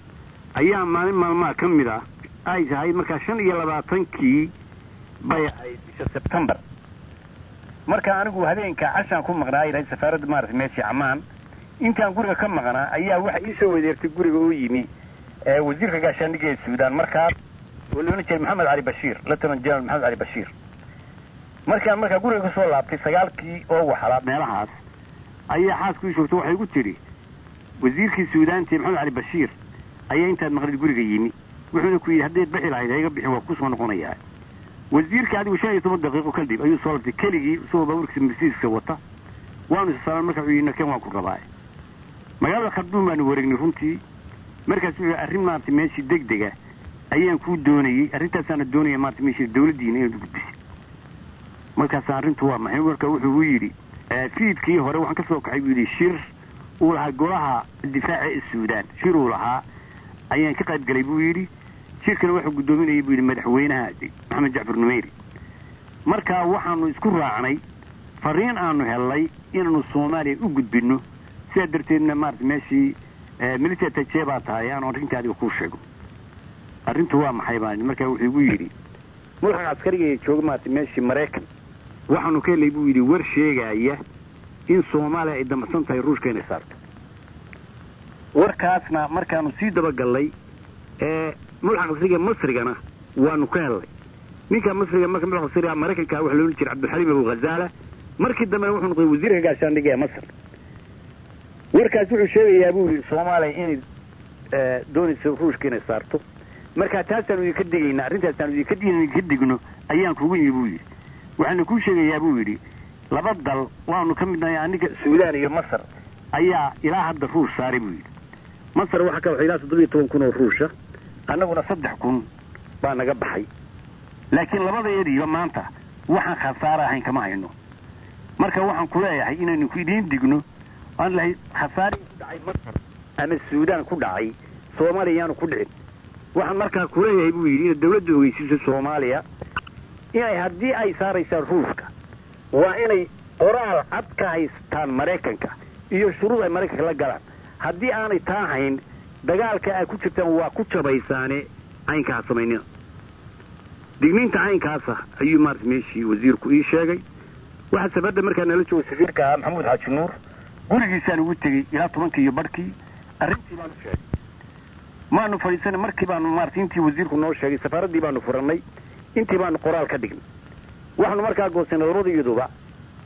Speaker 11: ayaa maalin maalmaha ka mid ah ay tahay markaa 25-kii bay ahayd bisha Sebtembar. Marka anigu habeenka cashaan ku maqnaa ay lahayd safaaradda maarata meeshii Camaan, intaan guriga ka maqnaa ayaa waxa ii soo wadeertay guriga oo yimi wasiirka gaashaandhigga ee Suudaan markaas oo la odhan jiray Maxamed Cali Bashiir, Lieutenant General Maxamed Cali Bashiir. Markaan markaa guriga ka soo laabtay 9-kii oo waxalaa meelahaas ayaa xaasku ii joogta waxay igu tidhi wasiirkii Suudaanta Maxamed Cali Bashiir ayaa intaad maqlid guriga yimi, wuxuuna ku yidhi haddayd bixi lahayd hayga bixin, waa kusoo noqonayaa. Wasiirka adigu 15 daqiiqo kadib ayuu soo laabtay keligii isagoo baabuurkiisa Mercedeska wata. Waanu isasaaran marka wuxuu yidhi ken waan ku rabaa. Magaalada Khartuum baanu wareegnay runtii. Markaas wuxuu arrin maarata meeshii degdega ayaan kuu doonayey, arrintaasaana doonaya maarata meeshii dowladdiina inaad gudbisay. Markaas arrintu waa maxay? Marka wuxuu u yidhi fiidkii hore waxaan ka soo kaxay buu yidhi shir uu lahaa golaha difaaca ee Suudaan, shir uu lahaa ayaan ka qayb galay buu yidhi. Shirkana wuxuu guddoominayay buu yidhi madaxweynaha Maxamed Jacfar Numeyri. Marka waxaanu isku raacnay fariin aanu helnay inaanu Soomaaliya u gudbinno, sidaa darteedna maarata meeshii military attaché baa tahay aanu arrinta adiga kuu sheego. Arrintu waa maxay baan? Markaa wuxuu igu yidhi madaxa askariga ee jooga maarata meeshii Maraykan waxaanu ka helay buu yidhi war sheegaya in Soomaaliya ay damacsan tahay Ruushka inay saarto. Warkaasna markaanu sii dabagallay madaxa askariga Masrigana waanu ka helnay. Ninka Masriga marka madaxa askariga Maraykanka waxa loo jiray Cabdulxaliim Abu Ghazaala, markii dambena wuxuu noqday wasiirka gaashaandhigga ee Masar. Warkaas wuxuu sheegayaa buu yidhi Soomaaliya inay doonayso Ruushka inay saarto. Marka taasaanu idinka digaynaa, arintaasaanu idinka digno ayaan kugu yimi buu yidhi. Waxaanu kuu sheegayaa buu yidhi laba dal waanu ka midnahay aniga Suudaan iyo Masar ayaa ilaa hadda Ruush saaray buu yidhi. Masar waxaa ka baxay ilaa 17,000 oo Ruusha, annaguna 3,000 baa naga baxay, laakiin labadeediiba maanta waxaan khasaara ahayn kama hayno. Marka waxaan ku leeyahay inaynu ku idiin digno aan lahay khasaarihii ku dhacay Masar ama Suudaan ku dhacay Soomaaliya yaanu ku dhicin. Waxaan markaa ku leeyahay buu yidhi inaad dowladda ogeysiiso Soomaaliya inay haddii ay saaraysaan Ruushka waa inay qoraal cad ka haystaan Maraykanka iyo shuruud ay Maraykanka la galaan. Haddii aanay taa hayn dagaalka ay ku jirtaan waa ku jabaysaane caynkaa ha samaynina. Digniinta caynkaasa ayuu maarata meeshii wasiirku ii sheegay. Waxaa sabadda markaa nala jooga safiirka ahaa Maxamuud Xaaji Nuur, gurigiisaan ugu tegey ilaa 10-kii iyo barhkii, arrintii baanu sheegay. Maanu fadhiisanay markii baanu maarata intii wasiirku noo sheegay safaaraddii baanu furannay, intii baanu qoraal ka dhignay. Waxaanu markaa goosanay labada iyaduba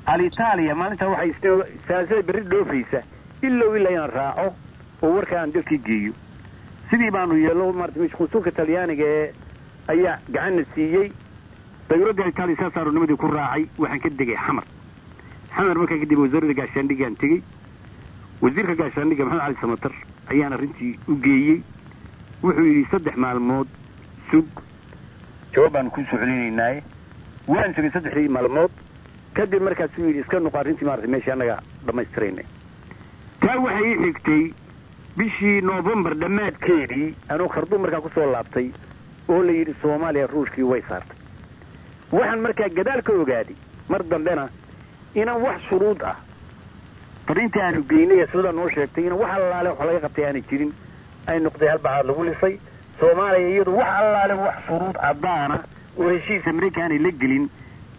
Speaker 11: Alitaaliya maalintaa waxay saasada berri dhoofaysa Ilow ilaa inaan raaco oo warka aan dalkii geeyo. Sidii baanu yeelno, maarata meesha qunsulka Talyaaniga ee ayaa gacanna siiyey. Dayuuradda Itaaliya saas aroornimadii ku raacay. Waxaan ka degay Xamar. Xamar markaan kadib wasaaradda gaashaandhiggaan tegey. Wasiirka gaashaandhigga Maxamed Cali Samatar ayaan arrintii u geeyey. Wuxuu yidhi, 3 maalmood sug, jawaab baanu kuu soo celinaynaaye. Waan sugay saddexdii maalmood. Kadib markaasuu yidhi, iska noqo, arrintii maarata meeshii annaga dhammaystiraynay. Taa waxay ii xigtay bishii Noofembar dhammaadkeedii, anuu Kharduum markaa kusoo laabtay oo la yidhi Soomaaliya Ruushkii way saartay. Waxaan markaa gadaal ka ogaaday mar dambena inaan wax shuruud ah fariintii aanu geynay ee sidaa noo sheegtay inaan wax allaale wax laga qabtay aanay jirin, ay noqday halbacaad lagu lisay. Soomaaliya iyadu wax allaale wax shuruud caddaana oo heshiis Amerika aanay la gelin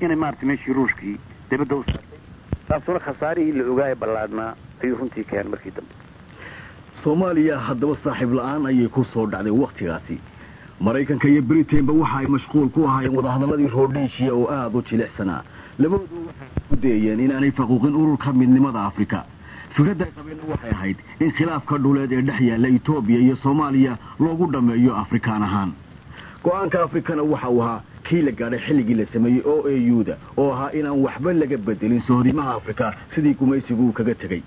Speaker 11: inay maarata meeshii Ruushkii dibadda u saartay. Taasuna khasaarihii la ogaaye ballaadhnaa ayuu runtii keenay markii dambe.
Speaker 9: Soomaaliya haddaba saaxiib la'aan ayay ku soo dhacday. Wakhtigaasi Maraykanka iyo Britainba waxa ay mashquul ku ahaayeen wadahadalladii Rhodesiya oo aada u jilicsanaa. Labadooduba waxay isku dayayeen inaanay faquuqin ururka midnimada Afrika. Fikradda ay qabeenna waxay ahayd in khilaafka dhuleed ee dhex yaalla Etoobiya iyo Soomaaliya loogu dhammeeyo Afrikaan ahaan. Go'aanka Afrikana waxa uu ahaa kii la gaadhay xilligii la sameeyey OAU-da, oo ahaa inaan waxba laga bedelin sohdimaha Afrika sidii gumaysigu uu kaga tegey.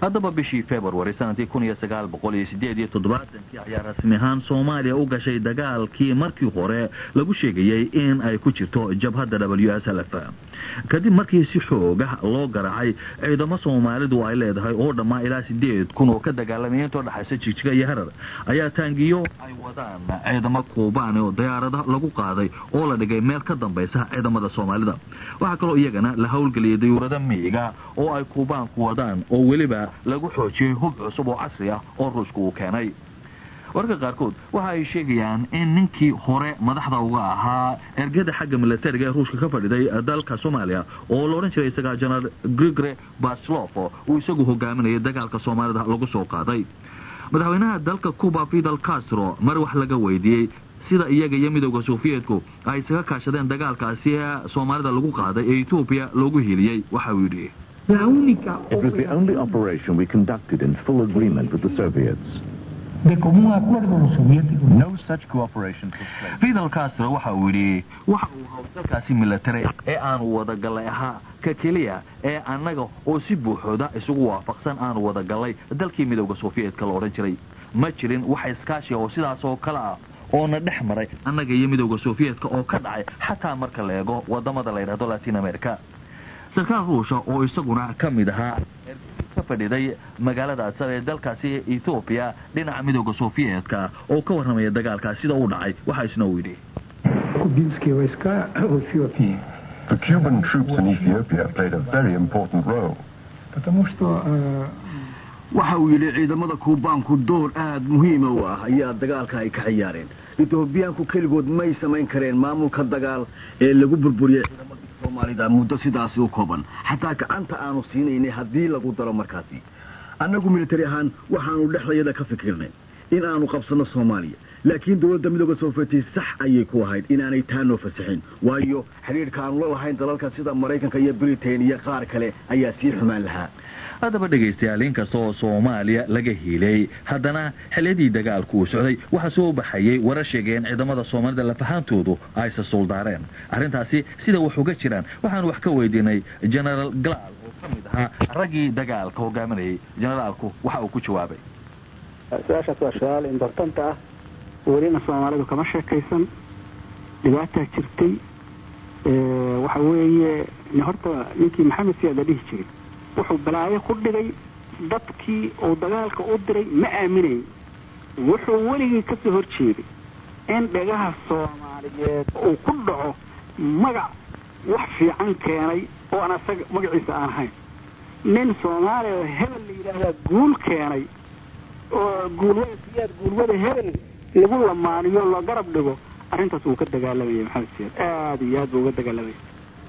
Speaker 1: Haddaba bishii February sanadkii 1978-kii ayaa rasmi ahaan Soomaaliya u gashay dagaalkii markii hore lagu sheegayey in ay ku jirto jabhadda WSLF, kadib markii si xooga loo garaacay ciidamo Soomaalidu ay leedahay oo dhammaa ilaa 8,000 oo ka dagaalamaya intoo dhexaysa Jigjiga iyo Harar. Ayaa taangiyo ay wadaan ciidamo Kuubaan oo diyaarado lagu qaaday oo la dhigay meel ka dambaysa ciidamada Soomaalida. Waxaa kaloo iyagana la howlgeliyay dayuurada miiga oo ay Kuubaanku wadaan, oo weliba lagu xoojiyey hub cusub oo casri ah oo Ruushku uu keenay. Wararka qaarkood waxa ay sheegayaan in ninkii hore madaxda uga ahaa ergada xagga milatariga ee Ruushka ka fadhiday dalka Soomaaliya, oo la odhan jiray isagaa Jenaraal Grigore Baslov, uu isagu hogaaminayay dagaalka Soomaalida lagu soo qaaday. Madaxweynaha dalka Cuba, Fidel Castro, mar wax laga weydiiyey sida iyaga iyo Midowda Sofiyeetku ay isaga kaashadeen dagaalkaasi Soomaalida lagu qaaday ee Etoobiya loogu hiliyey, waxa uu yidhi:
Speaker 12: It was the only operation we conducted in full agreement with the Soviets.
Speaker 13: De común acuerdo los soviéticos.
Speaker 12: No such cooperation took place.
Speaker 1: Fidel Castro waxa uu yidhi, waxa uu howlgalkaasi milatary ee aanu wadagallay ahaa ka keliya ee annaga oo si buuxooda isugu waafaqsan aanu wadagallay dalkii Midowda Sofiyeetka la odhan jiray. Ma jirin wax iskaashiga oo sidaas oo kale ah oo na dhex maray annaga iyo Midowda Sofiyeetka oo ka dhacay, xataa marka la eego wadamada la yidhahdo Latin America. Sarkaal Ruusha oo isaguna ka mid ahaa ka fadhiday magaalada Adsab ee dalkaasi Ethoobiya dhinaca Midowda Sofiyeetka oo ka warramaya dagaalkaas sida uu dhacay, waxaa isna uu yidhi:
Speaker 13: Кубинские войска в Эфиопии.
Speaker 14: The Cuban troops in Ethiopia played a very important role.
Speaker 13: Потому что
Speaker 9: Waxa uu yidhi, ciidamada Kuubaanku door aada muhiima u ah ayaa dagaalka ay ka ciyaareen. Etoobiyaanku keligood may samayn kareen maamulka dagaal ee lagu burburiyey ciidamadii Soomaalida muddo sidaasi u kooban, xataa gacanta aanu siinaynay haddii lagu daro. Markaasi annagu militari ahaan waxaanu dhexdayada ka fikirnay in aanu qabsanno Soomaaliya, laakiin dowladda Midooda Soofiyeti sax ayay ku ahayd inaanay taa noo fasixin, waayo xidhiidhka aanu la lahayn dalalka sida Maraykanka iyo Britain iyo qaar kale ayaa sii xumaan lahaa.
Speaker 1: Haddaba dhegaystayaal, inkasta oo Soomaaliya laga hiilay, haddana xilliyadii dagaalku uu socday waxaa soo baxayay warar sheegeen ciidamada Soomaalida lafahaantoodu ayse suldaareen. Arrintaasi sida wax uga jiraan waxaanu wax ka weydiinay Genaraal Galaal oo ka mid ahaa raggii dagaalka hogaaminayay. Generaalku waxa uu ku jawaabay:
Speaker 15: Su-aashaas waa su-aal important ah. Welina Soomaalidu kama sheekaysan. Dhibaataa jirtay. Waxa weeye, horta ninkii Maxamed Siyaad la dhihi jiray wuxuu balaayo ku dhigay dadkii uu dagaalka u diray. Ma aaminayn. Wuxuu weligii kasoo hor jeeday in dhagaha Soomaaliyeed uu ku dhaco magac wax fiican keenay oo aan asaga magaciisa aan ahayn. Nin Soomaaliya oo hebel la yidhaahdaa guul keenay oo guulwada Siyaad, guulwada hebel lagu lamaaniyo, la garab dhigo, arrintaas wuu ka dagaalamayay. Maxamed Siyaad aada iyo aad buu uga dagaalamayay.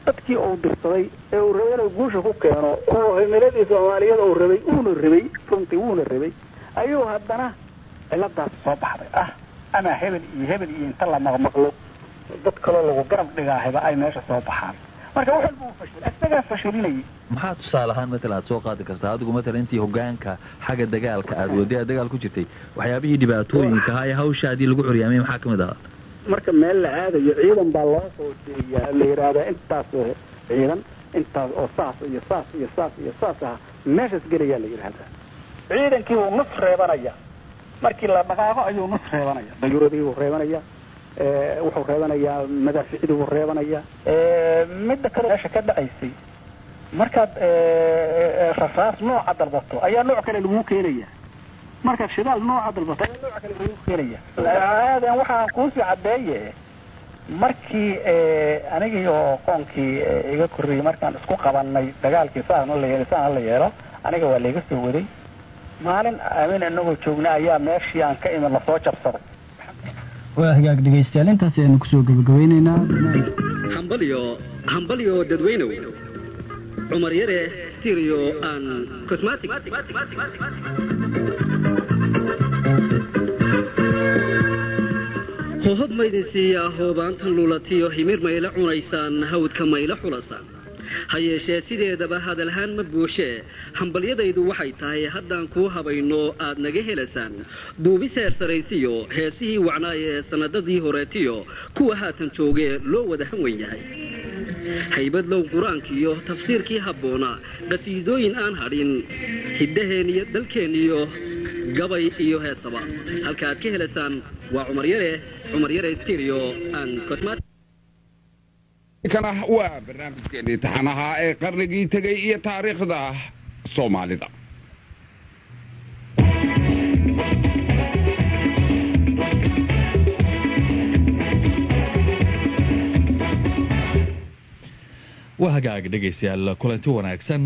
Speaker 15: Dadkii uu dirsaday ee uu rabay inuu guusha ku keeno oo himiladii Soomaaliyeed uu rabay, uuna rabay runtii, wuuna rabay, ayuu haddana ciladaas soo baxday ah. Ama hebel iyo hebel iyo inta la maqmaqlo dad kaloo lagu garab dhigaahayba ay meesha soo baxaan. Marka wax walba uu fashil, isagaa fashilinayay.
Speaker 1: Maxaa tusaale ahaan matalan aad soo qaadi kartaa adigu, matalan intii hogaanka xagga dagaalka aad waday, aad dagaal ku jirtay, waxyaabihii dhibaatooyinka ahaa ee hawshaadii lagu curyaamay maxaa ka mid ahaa?
Speaker 15: Marka meel la aadayo ciidan baa loo soo jeeyaa, la yidhaahdaa intaas oo ciidan, intaas oo saas iyo saas iyo saas iyo saas ah meeshaas gelayaa la yidhaahdaa. Ciidankii wuu nus reebanaya, markii la dhaqaaqo ayuu nus reebanaya, dayuuradii wuu reebanaya, wuxuu reebanayaa madaaficdii wuu reebanayaa. Midda kale meesha ka dhacaysay, markaad rasaas nooca dalbato ayaa nooc kale laguu keenaya, markaad shidaal nooca dalbato ayaa nooc kale laguu keenaya. Aadan waxaan kuusii caddeeye, markii anigii oo qoonkii iga korreeyey markaan isku qabanay dagaalkii saasna la yeelo saasna la yeelo, aniga waa layga soo waday. Maalin aamin inagoo joogna ayaa meeshii aan ka imid lasoo jabsaday.
Speaker 4: Waa hagaag dhegaystayaal, intaas ayaanu kusoo gabagabeyneynaa.
Speaker 16: Hambalyo, hambalyo dadweynow, Cumar Yare Stereo and Cosmetic. Hohob maydin siiyaa, hoobaantan lulatiyo himir mayla cunaysaan, hawdka mayla xulasaan. Ha yeeshee sideedaba hadalhaan ma buushee, hambalyadaydu waxay tahay haddaan kuu habayno aad naga helasaan duubis heer saraysiyo heesihii wacnaay ee sannadadii horeetiyo kuwa haatan joogee loo wada hanwen yahay, haybadlow qur-aankiiyo tafsiirkii habboonaa, qasiidooyin aan hadhin, hiddaheen iyo dalkeen iyo gabay iyo heesaba. Halka aad ka helasaan waa Cumar Yare, Cumar Yare Stereo and Cosmatic.
Speaker 17: Kana waa barnaamijkeenii taxanaha ee qarnigii tegey iyo taariikhda Soomaalida.
Speaker 1: Waa hagaag dhegaystayaal, kulanti wanaagsan,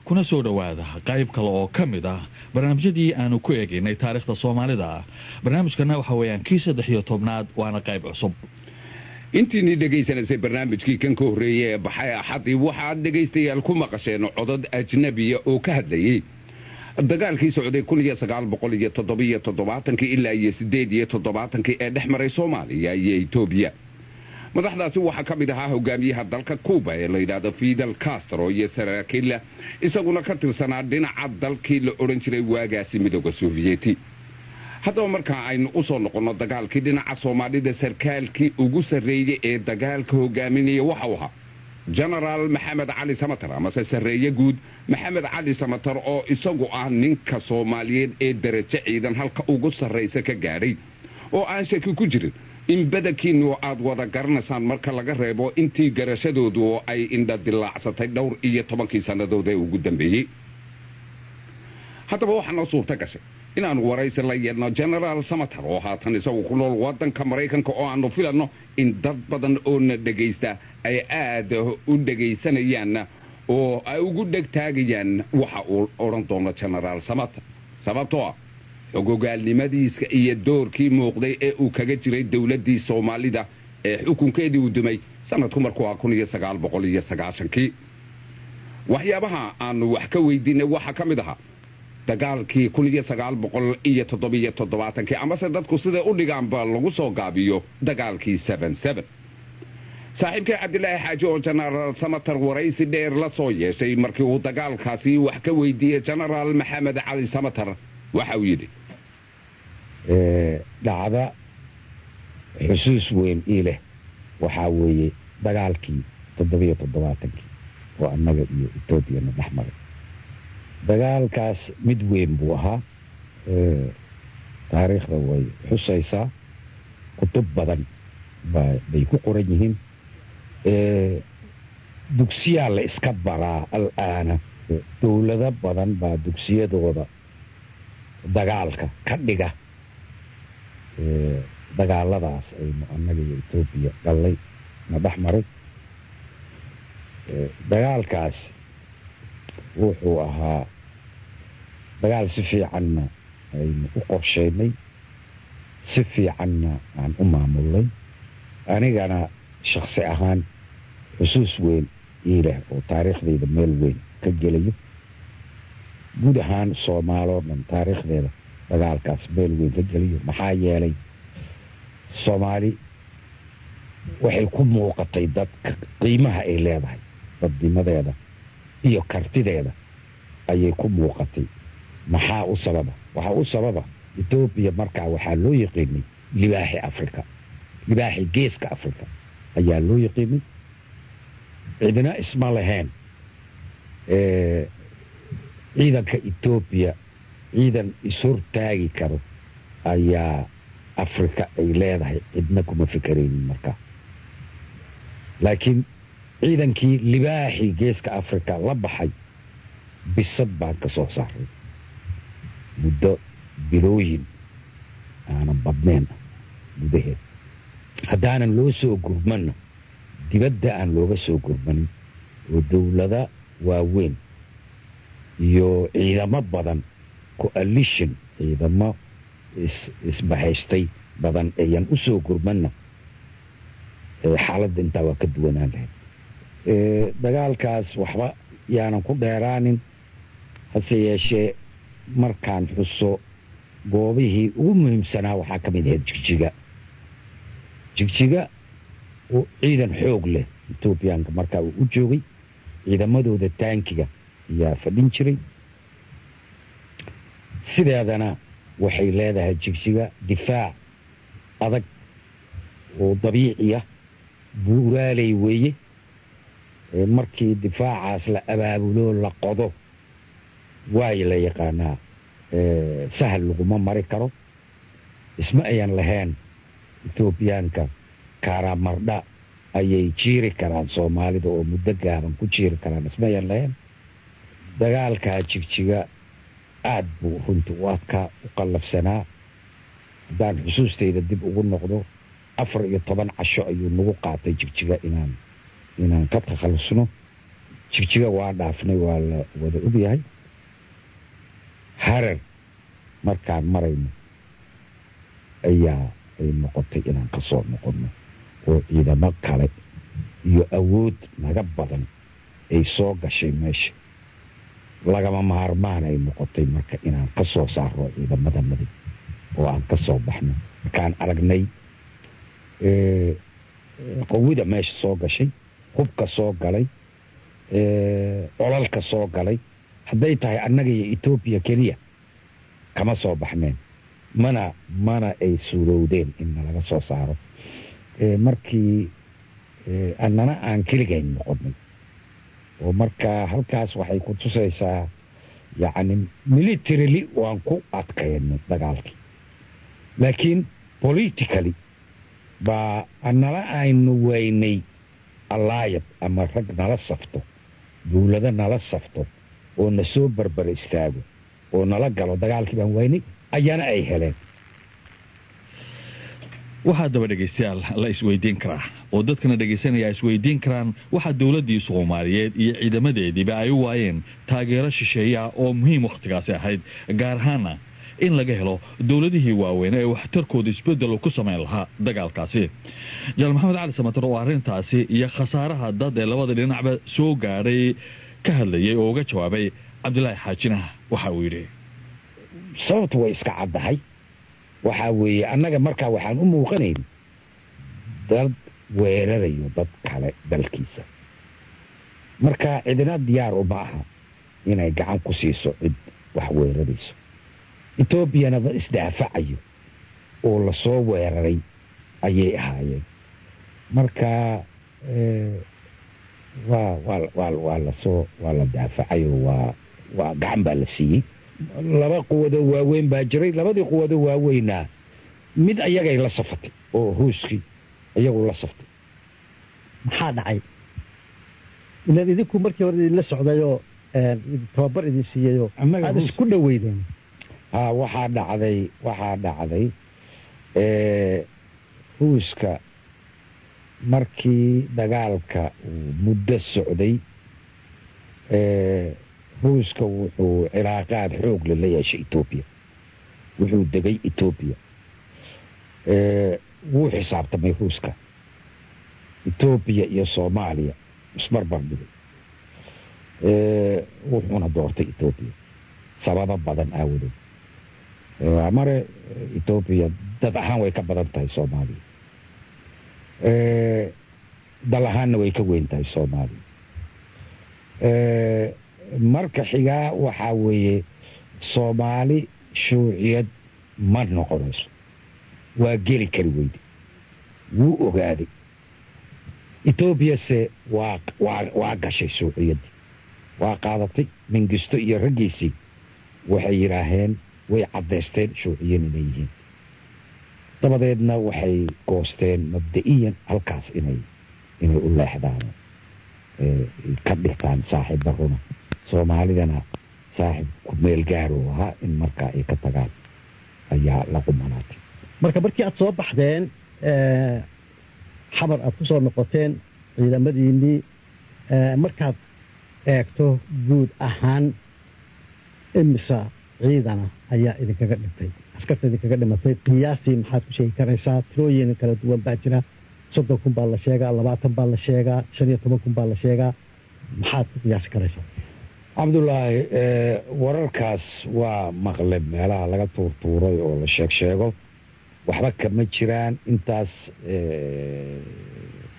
Speaker 1: kuna soo dhowaada qayb kale oo ka mid ah barnaamijyadii aanu ku eegaynay taariikhda Soomaalida. Barnaamijkana waxa weeyaan kii 13aad, waana qayb cusub.
Speaker 17: Intiinii dhegaysanaysay barnaamijkii kan ka horreeyey ee baxay Axadii, waxaad dhegaystayaal ku maqasheen codad ajnabiya oo ka hadlayey dagaalkii socday 1977kii ilaa iyo 78kii ee dhex maray Soomaaliya iyo Etoobiya. Madaxdaasi waxaa ka mid ahaa hogaamiyaha dalka Cuuba ee la yidhaahdo Fidel Castro iyo saraakiilla isaguna ka tirsanaa dhinaca dalkii la odhan jiray waagaasi Midooda Sofiyeeti. Haddaba markaa aynu u soo noqonno dagaalkii dhinaca Soomaalida, sarkaalkii ugu sarreeyey ee dagaalka hogaaminaya waxau ahaa Genaraal Maxamed Cali Samatar, amase sarreeye guud Maxamed Cali Samatar, oo isagu ah ninka Soomaaliyeed ee darajo ciidan halka ugu sarraysa ka gaadhay, oo aan shaki ku jirin in badankiinnu aad wada garanaysaan marka laga reebo intii garashadoodu oo ay indha dilaacsatay dhowr iyo tobankii sannadood ee ugu dambeeyey. Haddaba waxaa noo suurta gashay inaannu waraysi la yeelno Genaraal Samatar oo haatan isagu ku nool waddanka Maraykanka, oo aanu filanno in dad badan oo na dhegaysta ay aad u dhegaysanayaan oo ay ugu dhegtaagayaan waxa uu odhan doono Genaraal Samatar, sababtoo ah xogogaalnimadiiska iyo doorkii muuqday ee uu kaga jiray dowladdii Soomaalida ee xukunkeedii uu dumay sanadku markuu ah 1990kii. Waxyaabaha aanu wax ka weydiinay waxaa ka mid ahaa dagaalkii 1977kii, amase dadku siday u dhigaanba lagu soo gaabiyo dagaalkii. Saaxiibkii Cabdilaahi Xaaji oo Jenaraal Samatar waraysi dheer la soo yeeshay markii uu dagaalkaasi wax ka weydiiyey Jenaraal Maxamed Cali Samatar, waxa uu yidhi:
Speaker 18: Dhacda xusuus weyn ii leh waxaa weeye dagaalkii 77kii oo annaga iyo Etoobiyana dhex maray. Dagaalkaas mid weyn buu ahaa, taariikhda way xusaysaa, kutub badan bay ku qoran yihiin, dugsiyaa la iska baraa al'aana, dowlado badan baa dugsiyadooda dagaalka ka dhiga dagaaladaas aynu annaga iyo Etoobiya gallay na dhex maray. Dagaalkaas wuxuu ahaa dagaal si fiicanna aynu u qorshaynay, si fiicanna aan u maamulnay, anigana shaksi ahaan xusuus weyn ii leh oo taariikhdayda meel weyn ka gelayo, guud ahaan Soomaaloo dhan taariikhdeeda dagaalkaas meel weyn ka gelayo, maxaa yeelay Soomaali waxay ku muuqatay dadka qiimaha ay leedahay, dadnimadeeda iyo kartideeda ayay ku muuqatay. Maxaa u sababa? Waxaa u sababa Etoobiya markaa waxaa loo yaqiinay libaaxi Afrika, libaaxi geeska Afrika ayaa loo yaqiinay. Cidina isma lahayn ciidanka Etoobiya ciidan ishortaagi karo ayaa Afrika ay leedahay, cidna kuma fikeraynin markaa. Laakiin ciidankii libaaxii geeska Afrika la baxay bisad baan ka soo saaray muddo bilooyin aanan badnayn gudaheed. Haddaanan loo soo gurmanna, dibadda aan looga soo gurmanin oo dowlada waaweyn iyo ciidamo badan, coalition ciidamo isbahaystay badan ayan u soo gurmanna, xaaladda intaa waa ka duwanaan lahayd. Dagaalkaas waxba yaanan ku dheeraanin, hase yeeshee markaan xuso goobihii ugu muhiimsanaa waxaa ka mid ahayd Jigjiga. Jigjiga oo ciidan xoog leh Etoobiyaanka markaa uu u joogay, ciidamadooda taankiga ayaa fadhin jiray. Sideedana waxay leedahay Jigjiga difaac adag oo dabiiciya, buuraaley weeye. Markii difaacaas la abaabulo la qodo waay la yaqaanaa, sahal laguma mari karo. Isma ayan lahayn Etoobiyaanka Karamardha ayay jiiri karaan Soomaalida oo muddo gaaban ku jiiri karaan, isma ayan lahayn. Dagaalkaa Jigjiga aad buu runtii u adkaa, u qallafsanaa. Haddaan xusuustayda dib ugu noqdo, 14 casho ayuu nagu qaatay Jigjiga inaan ka takhalusno. Jigjiga waa dhaafnay, waa la wada ogyahay. Harar markaan marayno ayaa ay noqotay inaan ka soo noqonno oo ciidamo kale iyo awood naga badan ay soo gashay meesha. Lagama maarmaan ay noqotay marka inaan ka soo saarno ciidamadanadii oo aan ka soo baxno. Markaan aragnay qawida meesha soo gashay, hubka soo galay, colalka soo galay, hadday tahay annaga iyo Etoobiya keliya kama soo baxneen, mana ay suurowdeen in nalaga soo saaro. Markii annana aan keligayn noqonay oo markaa halkaas waxay ku tusaysaa yacni militarily waan ku adkaynay dagaalkii, laakiin politically baa nala aynu weynay allied ama rag nala safto, dowlado nala safto oo na soo barbar istaago oo nala galo. Dagaalkii baan weynay, ayana ay heleen.
Speaker 19: Waxaa daba dhegaystayaal la isweydiin karaa oo dadkana dhegaysanaya isweydiin karaan, waxaa dowladdii Soomaaliyeed iyo ciidamadeediiba ay u waayeen taageero shisheeya oo muhiim wakhtigaasi ahayd, gaar ahaana in laga helo dowladihii waaweyn ee waxtarkooda isbeddel ku samayn lahaa dagaalkaasi. Jenaraal Maxamed Cali Samatar oo arrintaasi iyo khasaaraha dad ee labada dhinacba soo gaadhay ka hadlayay oo uga jawaabay Cabdilaahi Xaajinah waxa uu yidhi:
Speaker 18: Sababtu way iska caddahay. Waxaa weeye annaga markaa waxaan u muuqanayn dad weerarayo dad kale dalkiisa. Marka cidina diyaar uma aha inay gacan ku siiso cid wax weerarayso. Etoobiyana dad isdaafacayo oo lasoo weeraray ayay ahaayeen. Marka waa lasoo waa la daafacayo, waa gacan baa la siiyey. Laba quwadoo waaweyn baa jiray. Labadii quwadoo waaweynaa mid ayagay la safatay oo Ruuskii iyagu la saftay.
Speaker 20: Maxaa dhacay? Ilaan idinku markii hore idinla socdayoo tababar idin siiyeyoo aad isku dhoweydeen.
Speaker 18: Ha, waxaa dhacday Ruuska markii dagaalka uu muddo socday, Ruuska wuxuu cilaaqaad xoog leh la yeeshay Etoobiya, wuxuu degay Etoobiya. Wuu xisaabtamay Ruuska, Etoobiya iyo Soomaaliya isbarbar dhigay, wuxuuna doortay Etoobiya sababo badan aawadood. Mare Etoobiya Dad ahaan way ka badan tahay Soomaaliya, dal ahaanna way ka weyn tahay Soomaaliya. Marka xigaa waxaa weeye, Soomaali shuuciyad ma noqonayso, waa geli kari weyde, wuu ogaaday. Etoobiyase waa gashay shuuciyaddii, waa qaadatay. Mingisto iyo raggiisii waxay yidhaaheen, way caddaysteen shuuciyan inay yihiin. Dabadeedna waxay goosteen mabda'iyan halkaas inay u leexdaan, ka dhigtaan saaxiibba runa, Soomaalidana saaxiib ku meel gaaruu ahaa in markaa ay ka tagaan ayaa la qumanaatay.
Speaker 20: Marka markii aad soo baxdeen, Xamar aad ku soo noqoteen ciidamadiinnii, markaad eegto guud ahaan imisa ciidana ayaa idinkaga dhintay, askarta idinkaga dhimatay qiyaastii maxaad ku sheegi karaysaa? Tirooyin kala duwan baa jira. 30,000 baa la sheegaa, 20 baa la sheegaa, 15,000 baa la sheegaa. Maxaad ku qiyaasi karaysaa?
Speaker 18: Cabdulaahi, wararkaas waa maqle meelaha laga tuurtuuray oo la sheeg sheego, waxba kama jiraan. Intaas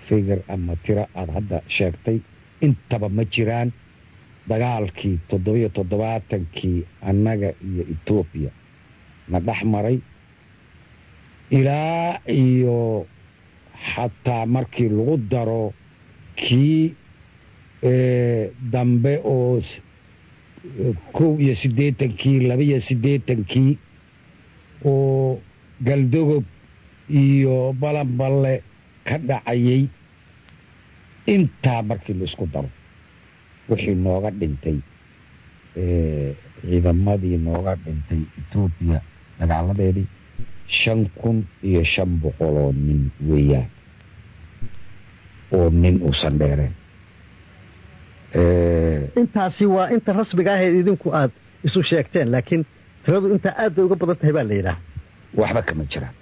Speaker 18: figure ama tiro aada hadda sheegtay intaba ma jiraan. Dagaalkii 77-kii annaga iyo Etoobiya na dhex maray, ilaa iyo xataa markii lagu daro kii dambe oo 81-kii, 82-kii oo Galdogob iyo Balanballe ka dhacayay, intaa markii la isku daro wixii nooga dhintay, ciidamadii nooga dhintay Etoobiya dagaaladeedii, 5500 oo nin weeyaan, oo nin uusan dheereen.
Speaker 20: Intaasi waa inta rasmiga ahayd idinku aad isu sheegteen, laakiin tiradu intaa aad bay uga badan tahay baa la yidhaah.
Speaker 18: Waxba kama jiraan.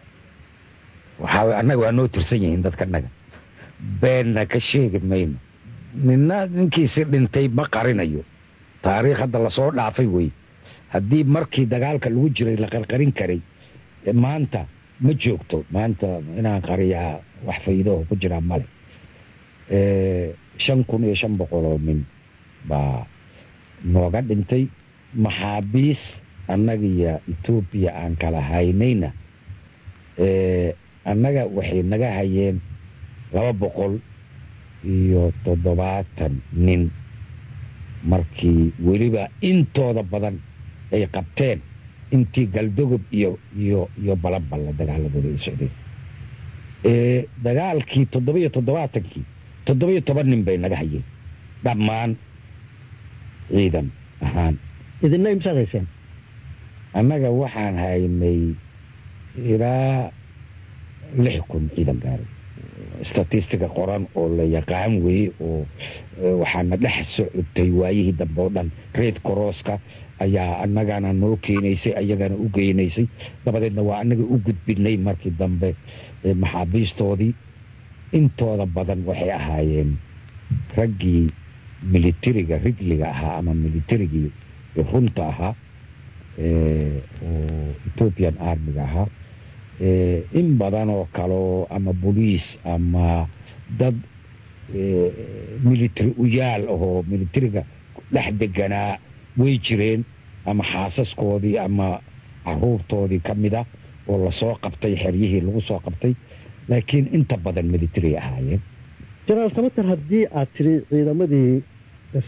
Speaker 18: Waxaa annaga waa noo tirsan yihiin dadkanaga, beenna ka sheegi mayno. Nina ninkiisi dhintay ma qarinayo. Taariikh hadda lasoo dhaafay wey. Haddii markii dagaalka lagu jiray la qarqarin karay, maanta ma joogto. Maanta inaan qariyaa wax faa'iidaho ku jiraa male. 5500 oo nin baa nooga dhintay. Maxaabiis annagiyo Etoobiya aan kala haynayna, annaga waxay naga hayeen 270 nin, markii weliba intooda badan ay qabteen intii Galdogob iyo Balanballe dagaaladooda ay socdeen. Dagaalkii 77-kii 17 nin bay naga hayeen dhammaan ciidan ahaan.
Speaker 20: Idinna imsaad hayseen?
Speaker 18: Annaga waxaan haynay ilaa 6000 ciidan gaaray. Statistic-ga qoran oo la yaqaan weeye, oo waxaana dhex socotay waayihii dambe oo dhan. Red Cross-ka ayaa annagana noo keenaysay, ayagana u geynaysay. Dabadeedna waa annaga u gudbinay markii dambe maxaabiistoodii. Intooda badan waxay ahaayeen raggii militariga rigliga ahaa ama militarigii runta ahaa oo Ethiopian Army-ga ahaa. In badan oo kaleo ama boliis ama dad military u yaal ahoo militariga dhex deganaa way jireen, ama xaasaskoodii ama caruurtoodii ka mid ah oo lasoo qabtay, xeryihii lagu soo qabtay, laakiin inta badan military ahaayeen.
Speaker 20: Jenaraal Samater, haddii aad tidhi ciidamadii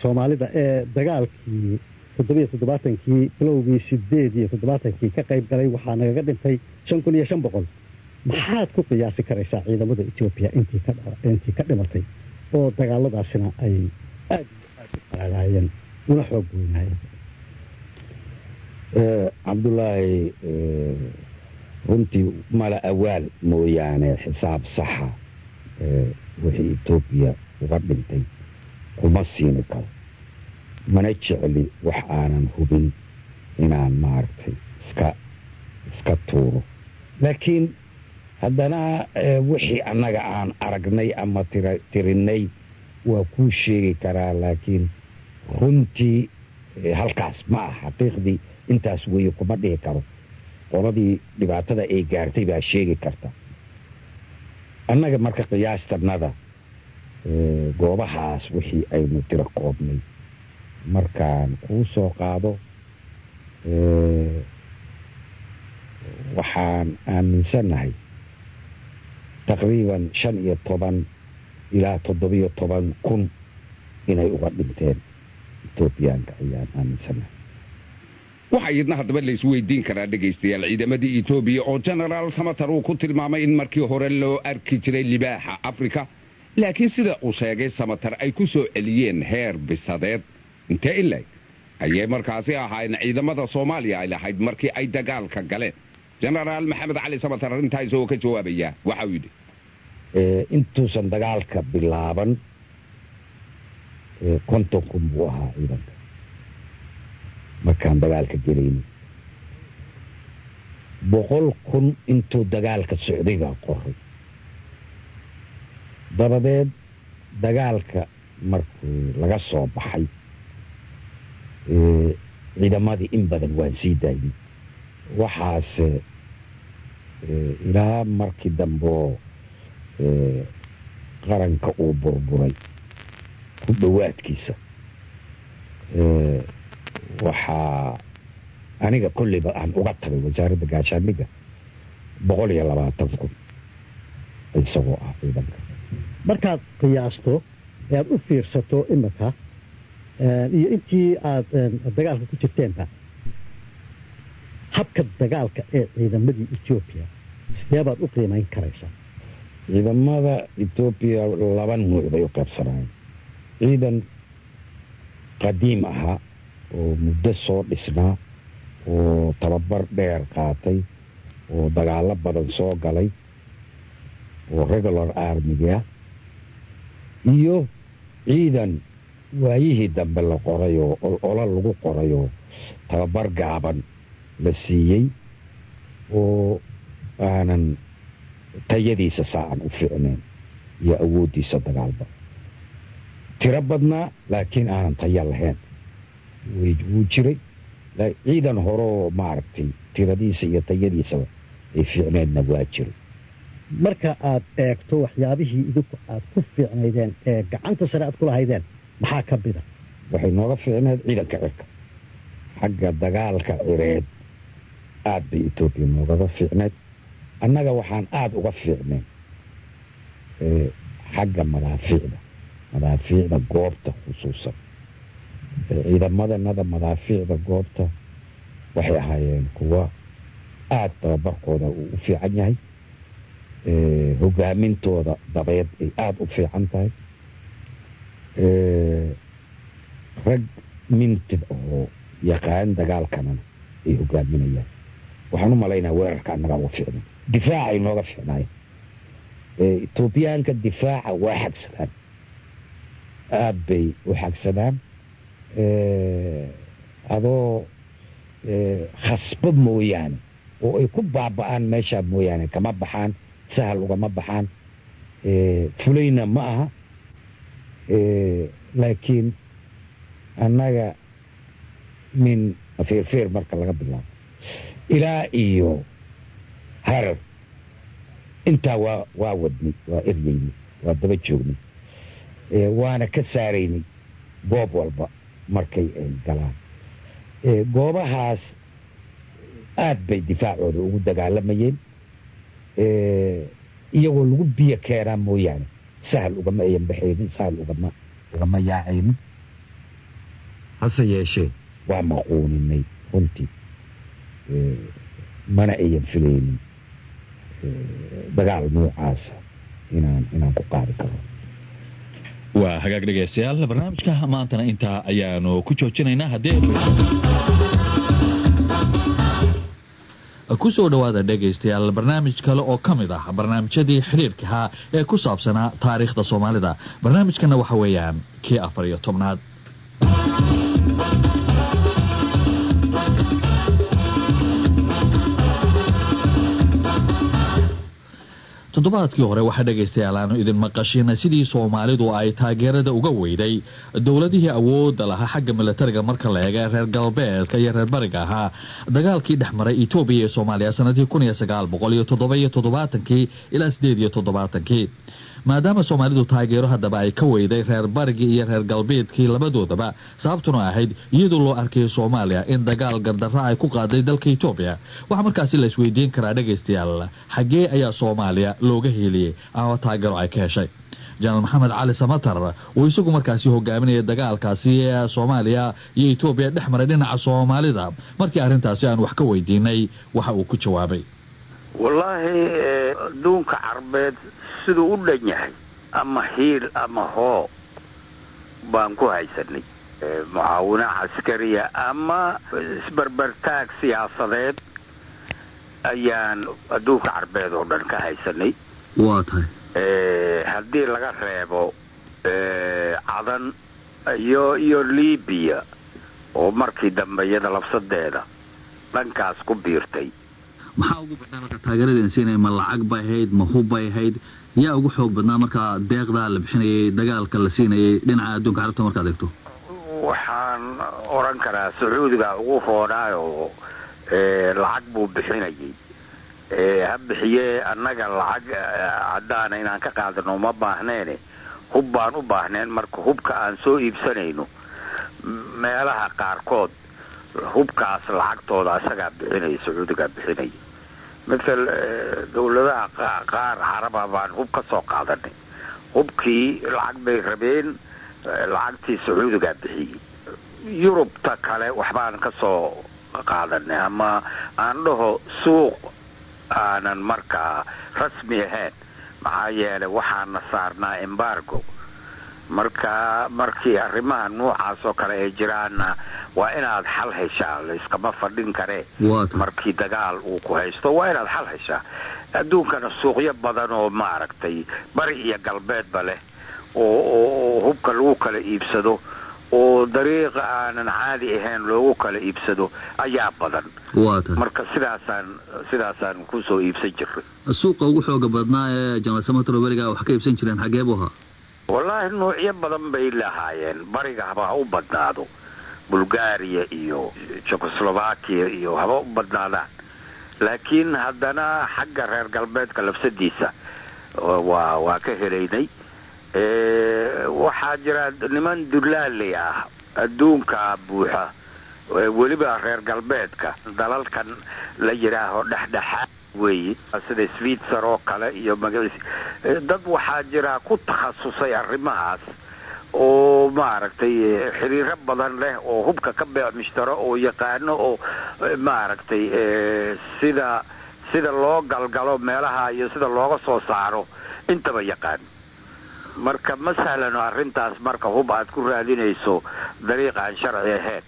Speaker 20: Soomaalida ee dagaalkii 77-kii bilowgii 78-kii ka qayb galay waxaa nagaga dhintay 5500, maxaad ku qiyaasi karaysaa ciidamada Etoobiya intii ka dhimatay, oo dagaaladaasina ay aad iyo aad u qaraaraayeen una xoog weynaayeen?
Speaker 18: Cabdullaahi, runtii mala awaal mooyaane xisaab saxa wixii Etoobiya uga dhintay kuma siini karo, mana jecli wax aanan hubin inaan maaragtay iska tuuro. Laakiin haddana wixii annaga aan aragnay ama tirinay waa kuu sheegi karaa, laakiin runtii halkaas ma ah xaqiiqdii intaas weeye kuma dhihi karo. Qoladii dhibaatada ay gaartay baa sheegi karta. Annaga marka qiyaastanada goobahaas wixii aynu tiro koobnay markaan kuu soo qaado, waxaan aaminsannahay taqriiban 15 ilaa 17 kun inay uga dhinteen Etoobiyaanka ayaan aaminsannahay.
Speaker 17: Waxaa iyadna haddaba la isweydiin karaa, dhegaystayaal, ciidamadii Etoobiya oo Genaraal Samatar uu ku tilmaamay in markii hore loo arki jiray libaaxa Afrika, laakiin sida uu sheegay Samatar ay ku soo celiyeen heer bisadeed, intee in leeg ayay markaasi ahaayeen ciidamada Soomaaliya ay lahayd markii ay dagaalka galeen? Genaraal Maxamed Cali Samatar arrintaa isagoo ka jawaabaya waxa uu yidhi:
Speaker 18: Intuusan dagaalka bilaaban 50,000 buu ahaa ciidanka markaan dagaalka gelayni. 100,000 intuu dagaalka socday baa qoray. Dabadeed dagaalka markii laga soo baxay, ciidamadii in badan waan sii daynay. Waxaase ilaa markii damboo qaranka uu burburay ku dhowaadkiisa, waxaa aniga kolleyba aan uga tagay wasaaradda gaashaandhigga 120,000 isagoo ah ciidanka.
Speaker 20: Markaad qiyaasto ee aad u fiirsato imika iyo intii aad dagaalka ku jirteenba, habka dagaalka ee ciidamadii Etoobiya sidee baad u qiimayn karaysaa?
Speaker 18: Ciidamada Etoobiya laba nuuc bay u qaybsanaayeen: ciidan qadiim ahaa oo muddo soo dhisnaa oo tababar dheer qaatay oo dagaalo badan soo galay oo regular army-ga, iyo ciidan waayihii dambe la qoray oo olola lagu qoray oo tababar gaaban la siiyey oo aanan tayadiisa saacan u fiicnayn iyo awooddiisa dagaalba. Tiro badnaa laakiin aanan tayo lahayn wuu jiray. Ciidan horeoo maaragtay tiradiisa iyo tayadiisaba ay fiicneedna waa jiray.
Speaker 20: Marka aad eegto waxyaabihii idinku aad ku fiicnaydeen ee gacanta sare aad ku lahaydeen, maxaa ka mida?
Speaker 18: Waxay nooga fiicneed ciidanka cirka. Xagga dagaalka cireed aad bay Etoobiya noogaga fiicneed. Annaga waxaan aada uga fiicnayn xagga madaafiicda, madaafiicda goobta khusuusan. Ciidamadanada madaafiicda goobta waxay ahaayeen kuwa aada tababarkooda uu u fiican yahay, hogaamintooda dabeed ay aada u fiican tahay, rag mintid oo yaqaan dagaalkanana ay hogaaminayaan. Waxaan u malaynaya weerarka annagaa uga fiicnay, difaaca ay nooga fiicnaayeen. Etoobiyaanka difaaca waa xagsadaan, aada bay u xagsadaan. Adoo khasbo mooyaane oo ay ku baaba'aan meeshaa mooyaane kama baxaan, sahal ugama baxaan. Fulayna ma aha, laakiin annaga min Feerfeer marka laga bilaabo ilaa iyo Harar intaa waa wadnay, waa eryeynay, waa daba joognay, waana ka saaraynay goob walba markay ay galaan. Goobahaas aad bay difaacooda ugu dagaalamayeen, iyagoo lagu biyo keenaa mooyaane sahal ugama ayan baxaynin, sahal ugama yaacaynin. Hase yeeshee waa maquuninay runtii, mana ayan filaynin dagaal noocaasa inaan ku qaadi karo.
Speaker 19: Waa hagaag, dhegaystayaal, barnaamijka maantana intaa ayaanu ku joojinaynaa. Haddii kusoo dhawaada, dhegaystayaal, barnaamij kale oo ka mid ah barnaamijyadii xiriirkahaa ee ku saabsanaa taariikhda Soomaalida. Barnaamijkana waxa weeyaan kii 14aad. Toddobaadkii hore waxaa dhegaystayaal aanu idin maqashin sidii Soomaalidu ay taageerada uga weyday dowladihii awoodda lahaa xagga milatariga marka la eega reer galbeedka iyo reer bariga ahaa dagaalkii dhex maray Etoobiya iyo Soomaaliya sanadii 1977-kii ilaa 78-kii. Maadaama Soomaalidu taageero haddaba ay ka weyday reer barigii iyo reer galbeedkii labadoodaba, sababtuna ahayd iyadoo loo arkayay Soomaaliya in dagaal gardarra ay ku qaaday dalka Etoobiya, waxaa markaasi la isweydiin karaa, dhegaystayaal, xaggee ayaa Soomaaliya looga hiiliyey ama taageero ay ka heshay? Jenaraal Maxamed Cali Samatar uu isagu markaasi hogaaminaya dagaalkaasi ee Soomaaliya iyo Etoobiya dhex maray dhinaca Soomaalida, markii arrintaasi aan wax ka weydiinay, waxa uu ku jawaabay:
Speaker 21: Wallaahi, adduunka Carbeed siduu u dhan yahay, ama hiil ama hoo baan ku haysanay, mucaawino caskariya ama isbarbartaag siyaasadeed ayaan adduunka Carbeed oo dhan ka haysanay.
Speaker 1: Waa tahay.
Speaker 21: Haddii laga reebo Cadan iyo Libiya oo markii dambe iyada labsadeeda dhankaas ku biirtay.
Speaker 1: Maxaa ugu badnaa marka taageerada siinaya? Ma lacag bay ahayd? Ma hub bay ahayd? Yaa ugu xoog badnaa markaa deeqdaa la bixinayay, dagaalka la siinayay, dhinaca adduunka Carabta markaad eegto?
Speaker 21: Waxaan oran karaa Sacuudiga ugu roonaayo, lacag buu bixinayay. Ha bixiyee, annaga lacag caddaana inaan ka qaadano ma baahneene, hub baan u baahneen. Marka hubka aan soo iibsanayno meelaha qaarkood, hubkaas lacagtooda isagaa bixinaya, Sacuudigaa bixinaya. Mathal dawladaha qaar Caraba baan hub ka soo qaadanay, hubkii lacag bay rabeen, lacagtii Sacuudigaa bixiyey. Yurubta kale waxbaan ka soo qaadanay, ama aan dhaho suuq aanan markaa rasmi ahayn, maxaa yeelay waxaana saarnaa embargo. Marka markii arrimaha noocaas oo kale ay jiraanna, waa inaad xal heshaa, layskama fadhin karee. Markii dagaal uu ku haysto, waa inaad xal heshaa. Adduunkana suuqyo badan oo maaragtay bari iyo galbeedba leh oo hubka lagu kala iibsado oo dariiqa aanan caadi ahayn loogu kala iibsado ayaa badan. Marka sidaasaan kusoo iibsan jiray.
Speaker 1: Suuqa ugu xooga badnaa ee Jenaraal Samatar berigaa wax ka iibsan jireen xagee buu ahaa?
Speaker 21: Wallaahi, noocyo badan bay lahaayeen. Bariga haba ha u badnaado, Bulgaria iyo Jekoslovakia iyo haba u badnaadaan, laakiin haddana xagga reer galbeedka lafsadiisa waa ka helaynay. Waxaa jira niman dulaali ah adduunka buuxa, weliba reer galbeedka dalalkan la yidhaaho dhexdhexaad weeye, sida Switzer oo kale iyo magaciis. Dad waxaa jira ku takhasusay arrimahaas oo maaragtay xiriiro badan leh oo hubka ka beec mishtaro oo yaqaano oo maaragtay sida loo galgalo meelaha iyo sida looga soo saaro intaba yaqaan. Marka ma sahlano arrintaas marka hub aad ku raadinayso dariiq aan sharci ahayn.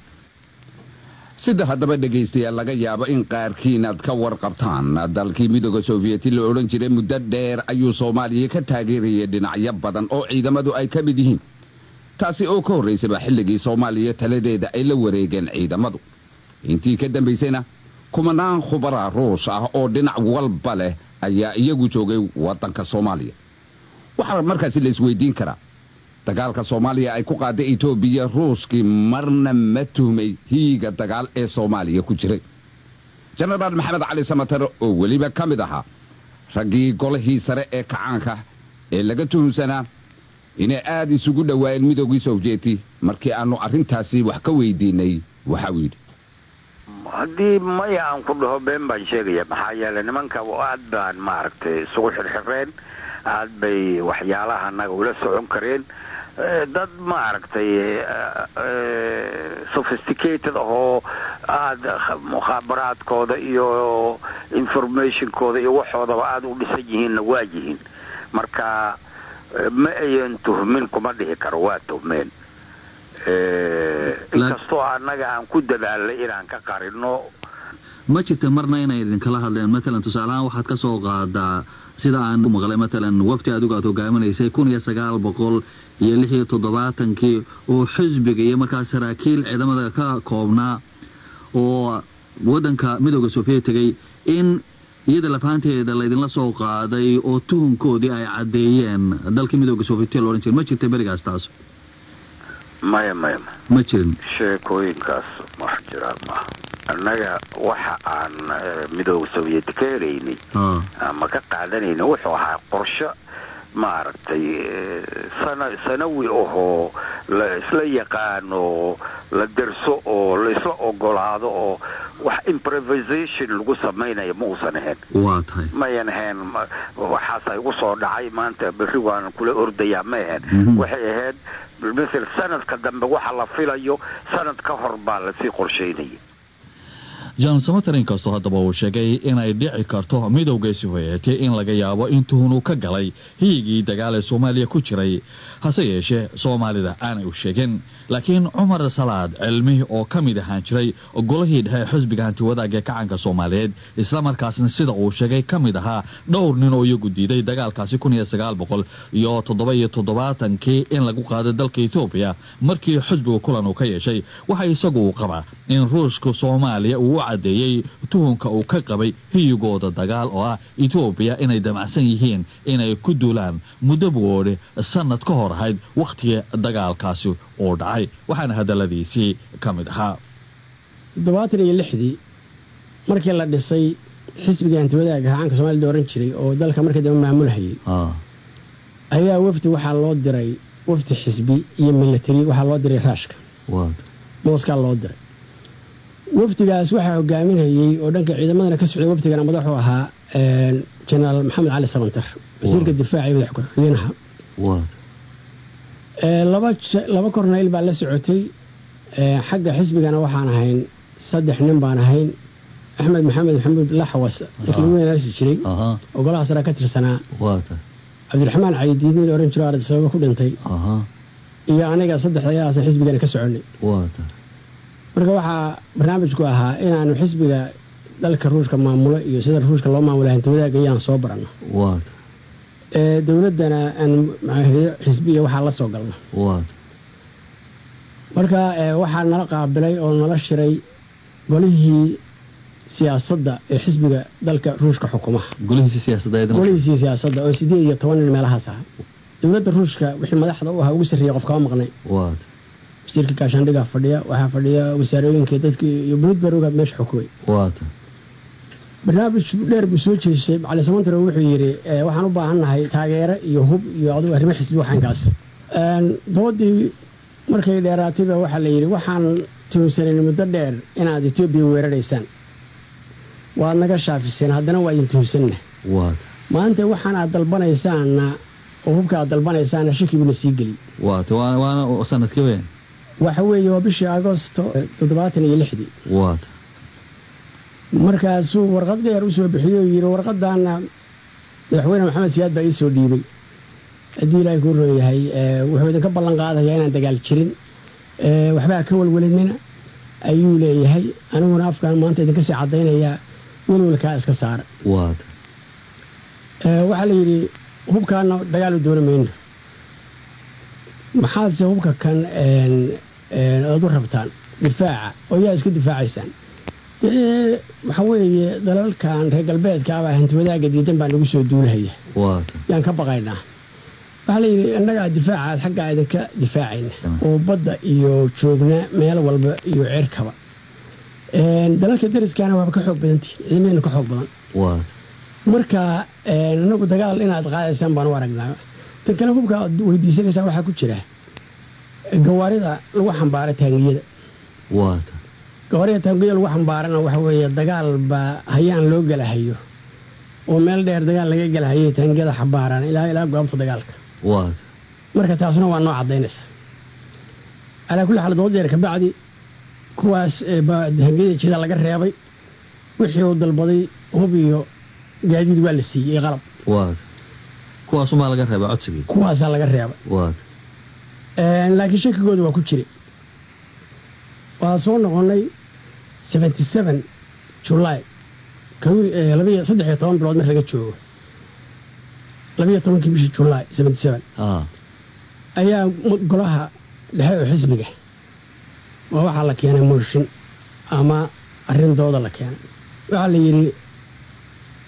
Speaker 17: Sida haddaba, dhegaystayaal, laga yaabo in qaarkiin aad ka warqabtaan, dalkii Midooda Soofiyeti la odhan jiray muddo dheer ayuu Soomaaliya ka taageerayay dhinacyo badan oo ciidamadu ay ka mid yihiin, taasi oo ka horraysaba xilligii Soomaaliya taladeeda ay la wareegeen ciidamadu. Intii ka dambaysayna kumanaan khubara Ruush ah oo dhinac walba leh ayaa iyagu joogay waddanka Soomaaliya. Waxaa markaasi la isweydiin karaa, dagaalka Soomaaliya ay ku qaaday Etoobiya, Ruushkii marna ma tuhmay hiiga dagaal ee Soomaaliya ku jiray? Jenaraal Maxamed Cali Samatar oo weliba ka mid ahaa raggii golihii sare ee kacaanka ee laga tuhunsanaa inay aad isugu dhowaayeen Midoogii Sofyeti, markii aanu arrintaasi wax ka weydiinay, waxa uu yidhi:
Speaker 21: Haddii maya aan ku dhaho, been baan sheegaya, maxaa yeelay nimanka aad baan maaragtay isugu xirxireen, aad bay waxyaalaha annaga ula socon kareen. Dad maaragtay sophisticated ahoo aada mukhaabaraadkooda iyo informationkooda iyo waxoodaba aada u dhisan yihiinna waa yihiin. Marka ma ayan tuhmin kuma dhihi karo, waa tuhmeen, inkastoo annaga aan ku dadaalnay inaan ka qarino.
Speaker 1: Ma jirta marna inay idinkala hadleen? Matalan, tusaaleahaan, waxaad ka soo qaadaa sida aan u maqlay, matalan wafti adigu aad hogaaminaysay 1976-kii oo xisbiga iyo markaas saraakiil ciidamada ka koobnaa oo waddanka Midooda Sofiya tegay, in Iyada lafahanteeda laydinla soo qaaday oo tuhunkoodii ay caddeeyeen dalkii Midooda Sovietiya la odhan jiray, ma jirtay berigaas taas?
Speaker 21: Maya, maya.
Speaker 1: Ma jirin.
Speaker 21: Sheekooyinkaas wax jira maaha. Annaga waxa aan Midooda Soviet ka helaynay ama ka qaadanayna wuxuu ahaa qorshe, maaragtay, sanawi ahoo la isla yaqaano, la derso oo la isla ogolaado, oo wax improvisation lagu samaynayo ma uusan ahayn.
Speaker 1: Waa tahay.
Speaker 21: Mayan ahayn waxaasa igu soo dhacay maanta, berri waan kula ordayaa, ma ahayn. Waxay ahayd mathal sanadka dambe waxa la filayo sanad ka hor baa lasii qorsheynaya.
Speaker 19: John Samater, inkastoo haddaba uu sheegay inay dhici karto Midowga Soviyeeti in laga yaabo in tuhun uu ka galay hiyigii dagaal ee Soomaaliya ku jiray, hase yeeshee Soomaalida aanay u sheegin, laakiin Cumar Salaad Cilmi oo ka mid ahaan jiray golihii dhexe xisbiga Hantiwadaagga ee Kacanka Soomaaliyeed, islamarkaasna sida uu sheegay ka mid ahaa dhowr nin oo iyagu diiday dagaalkaasi 1977-kii in lagu qaado dalka Etoobiya, markii xisbiga kulan uu ka yeeshay, waxa isagu uu qabaa in Ruushka Soomaaliya uu u caddeeyey tuhunka uu ka qabay hiyigooda dagaal oo ah Etoobiya inay damacsan yihiin inay ku duulaan muddo bugoodhe sanad ka hor ahayd wakhtigii dagaalkaasi uu dhacay. Waxaana hadalladiisii ka mid ahaa:
Speaker 2: 76-dii markii la dhisay xisbigii Hantiwadaaga Kacaanka Soomaalida oran jiray oo dalka markii dambe maamulhayay, ayaa wafdi waxaa loo diray, wafdi xisbi iyo military waxaa loo diray Raashka, Moscow loo diray. Wafdigaas waxaa hogaaminayey oo dhanka ciidamadana ka socday, wafdigana madaxu ahaa Jenaraal Maxamed Cali Samantar, wasiirka difaaca iyo madax ku-xigeenaha. Laba korneyl baa la socotay. Xagga xisbigana waxaan ahayn saddex nin baan ahayn: Axmed Maxamed Maxamuud Laxwas, ninkii lagu weynaarsi jiray oo golaha sare ka tirsanaa, Cabdiraxmaan Caydiid mid oran jiro Addis Ababa ku dhintay, iyo aniga. Saddexdayadaasaan xisbigana ka soconay. Marka waxaa barnaamijku ahaa inaanu xisbiga dalka Ruushka maamulo iyo sida Ruushka loo maamula hanti wadaagga iyaan soo barano, dowladdana aan xisbiya waxaa la soo galno. Marka waxaa nala qaabilay oo nala shiray golihii siyaasadda ee xisbiga dalka Ruushka xukumaha. Golihiisii siyaasadda oo 18 nin meelahaas ahaa. Dowladda Ruushka wixii madaxda u ahaa ugu sarreeyay qof kama maqnay. Wasiirka gaashaandhigaa fadhiya, waxaa fadhiya wasaarooyinka dadkii iyo Politburo-ga meesha xukumay. Barnaamij dheer buu soo jeestay Cali Samantar. Wuxuu yidhi waxaan u baahannahay taageero iyo hub iyo adugu arrimo xisbi. Waxaankaas doodii markay dheeraatayba waxaa la yidhi waxaan tuhumsanayn muddo dheer inaad Etoobiya weeraraysaan, waad naga shaafiseen, haddana waa idin tuhumsanna. Maanta waxaan aad dalbanaysaanna oo hubka aad dalbanaysaanna shaki buuna sii geliyey.
Speaker 1: Waana sanadkii weyn?
Speaker 2: Waxa weeye waa bishii Agosto 76-dii. Markaasuu warqad dheer usoo bixiyey oo yidhi warqadaana Madaxweyne Maxamed Siyaad baa ii soo dhiibay, haddii Ilaahay kuu roon yahay wuxuu idinka ballan qaadayaa inaan dagaal jirin, waxbaa ka welwelinina ayuu leeyahay, aniguna afkaan maanta idinka sii caddaynayaa, welwelkaa iska saara. Waxaa la yidhi hubkaana dagaal u doona mayno, maxaadse hubka kan aad u rabtaan? Difaaca. Oo yaa iska difaacaysaan? Dee waxa weeye dalalkan reer galbeedka abaa hanti wadaagga diidan baa nagu soo duulahaya, yaan ka baqaynaa. Waxaa la yidhi innagaa difaacaad xaggaa idinka difaacayna oo badda iyo joogna meel walba iyo cirkaba, dalalka dariskaana waaba ka xoog badantihin, ciidamadeenna ka xoog badan. Marka inagu dagaal inaad qaadaysaan baan u aragnaa. Tan kale hubka aad weydiisanaysaa waxaa ku jira gawaarida lagu xambaara taangiyada. Gawaarida taangiyada lagu xambaarana waxa weeye dagaal baa hayaan loo galahayo oo meel dheer dagaal laga galahayay taangiyada xambaaraan ilaa goobta dagaalka. Marka taasuna waa noo caddaynaysa. Calaa kulli xaal, dood dheer kabacdi kuwaas baa taangiyada jida laga reebay. Wixii uu dalbaday hub iyo gaadiid waa la siiyey, qalab.
Speaker 1: Kuwaasumaa laga reebay codsigii?
Speaker 2: Kuwaasaa laga reebay, laakiin shakigooda waa ku jiray. Waa soo noqonay 77 July, 13 bilood mar laga joogo, 12-kii bishii July 77 ayaa golaha dhexe oo xisbiga oo waxaa la keenay mooshin ama arrin dooda la keenay. Waxaa la yidhi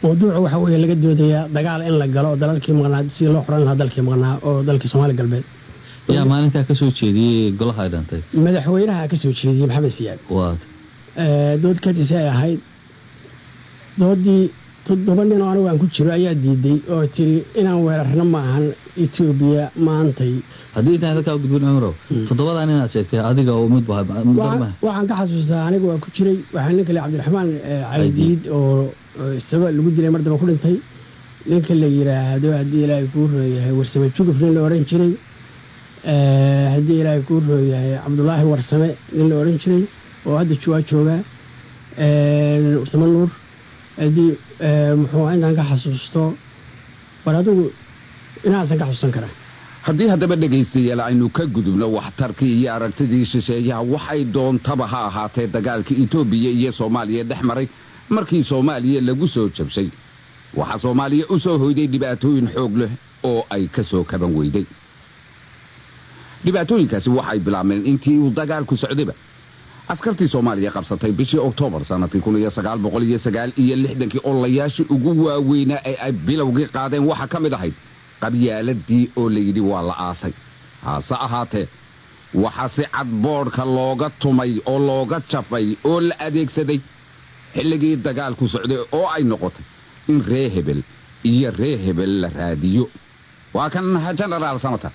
Speaker 2: Mawduucu waxa weeye laga doodayaa dagaal in la galo dalalkii maqnaa, sidii loo xoran lahaa dalkii maqnaa oo dalkii Soomaali Galbeed.
Speaker 1: Yaa maalintaa ka soo jeediyey golaha ay dhantay?
Speaker 2: Madaxweynaha ka soo jeediyey, Maxamed Siyaad. Dood kadisi ay ahayd. Doodii 7 nin oo anigu aan ku jiro ayaa diiday oo tiri inaan weerarno maahan Etoobiya maantay.
Speaker 1: Haddii intaan halkaa gudbin, Cumarow, 7-dan inaad sheegtay adiga oo mid
Speaker 2: Waxaan ka xasuustaa anigu waa ku jiray, waxaa ninka le Cabdiraxmaan Caydiid oo isaba lagu dilay, mar daba ku dhintay, ninka la yidhaahdo, haddii Ilaahay kuu rooyahay, Warsame Juguf nin la odhan jiray, haddii Ilaahay kuu rooyahay, Cabdulaahi Warsame nin la odhan jiray oo hadda waa joogaa, Warsame Nuur, haddii muxuu intaan ka xasuusto, war adigu inaasan ka xasuusan karaa.
Speaker 17: Haddii haddaba, dhegaystayaal, aynu ka gudubno waxtarkii iyo aragtidii shisheeyaha, waxay doontaba ha ahaatee, dagaalka Etoobiya iyo Soomaaliya dhex maray markii Soomaaliya lagu soo jabshay, waxaa Soomaaliya u soo hoyday dhibaatooyin xoog leh oo ay ka soo kaban weyday. Dhibaatooyinkaasi waxay bilaabmeen intii uu dagaalku socdayba. Askartii Soomaaliya qabsatay bishii Oktoobar sanadkii 1969-kii, olayaashii ugu waaweynaa ee ay bilowgii qaadeen waxaa ka mid ahayd qabyaaladii oo layidhi waa la aasay. Hase ahaatee, waxaa si cad boodhka looga tumay oo looga jafay oo la adeegsaday xilligii dagaalku socday oo ay noqotay in ree hebel iyo ree hebel la raadiyo. Waa kan Genaraal Samatar.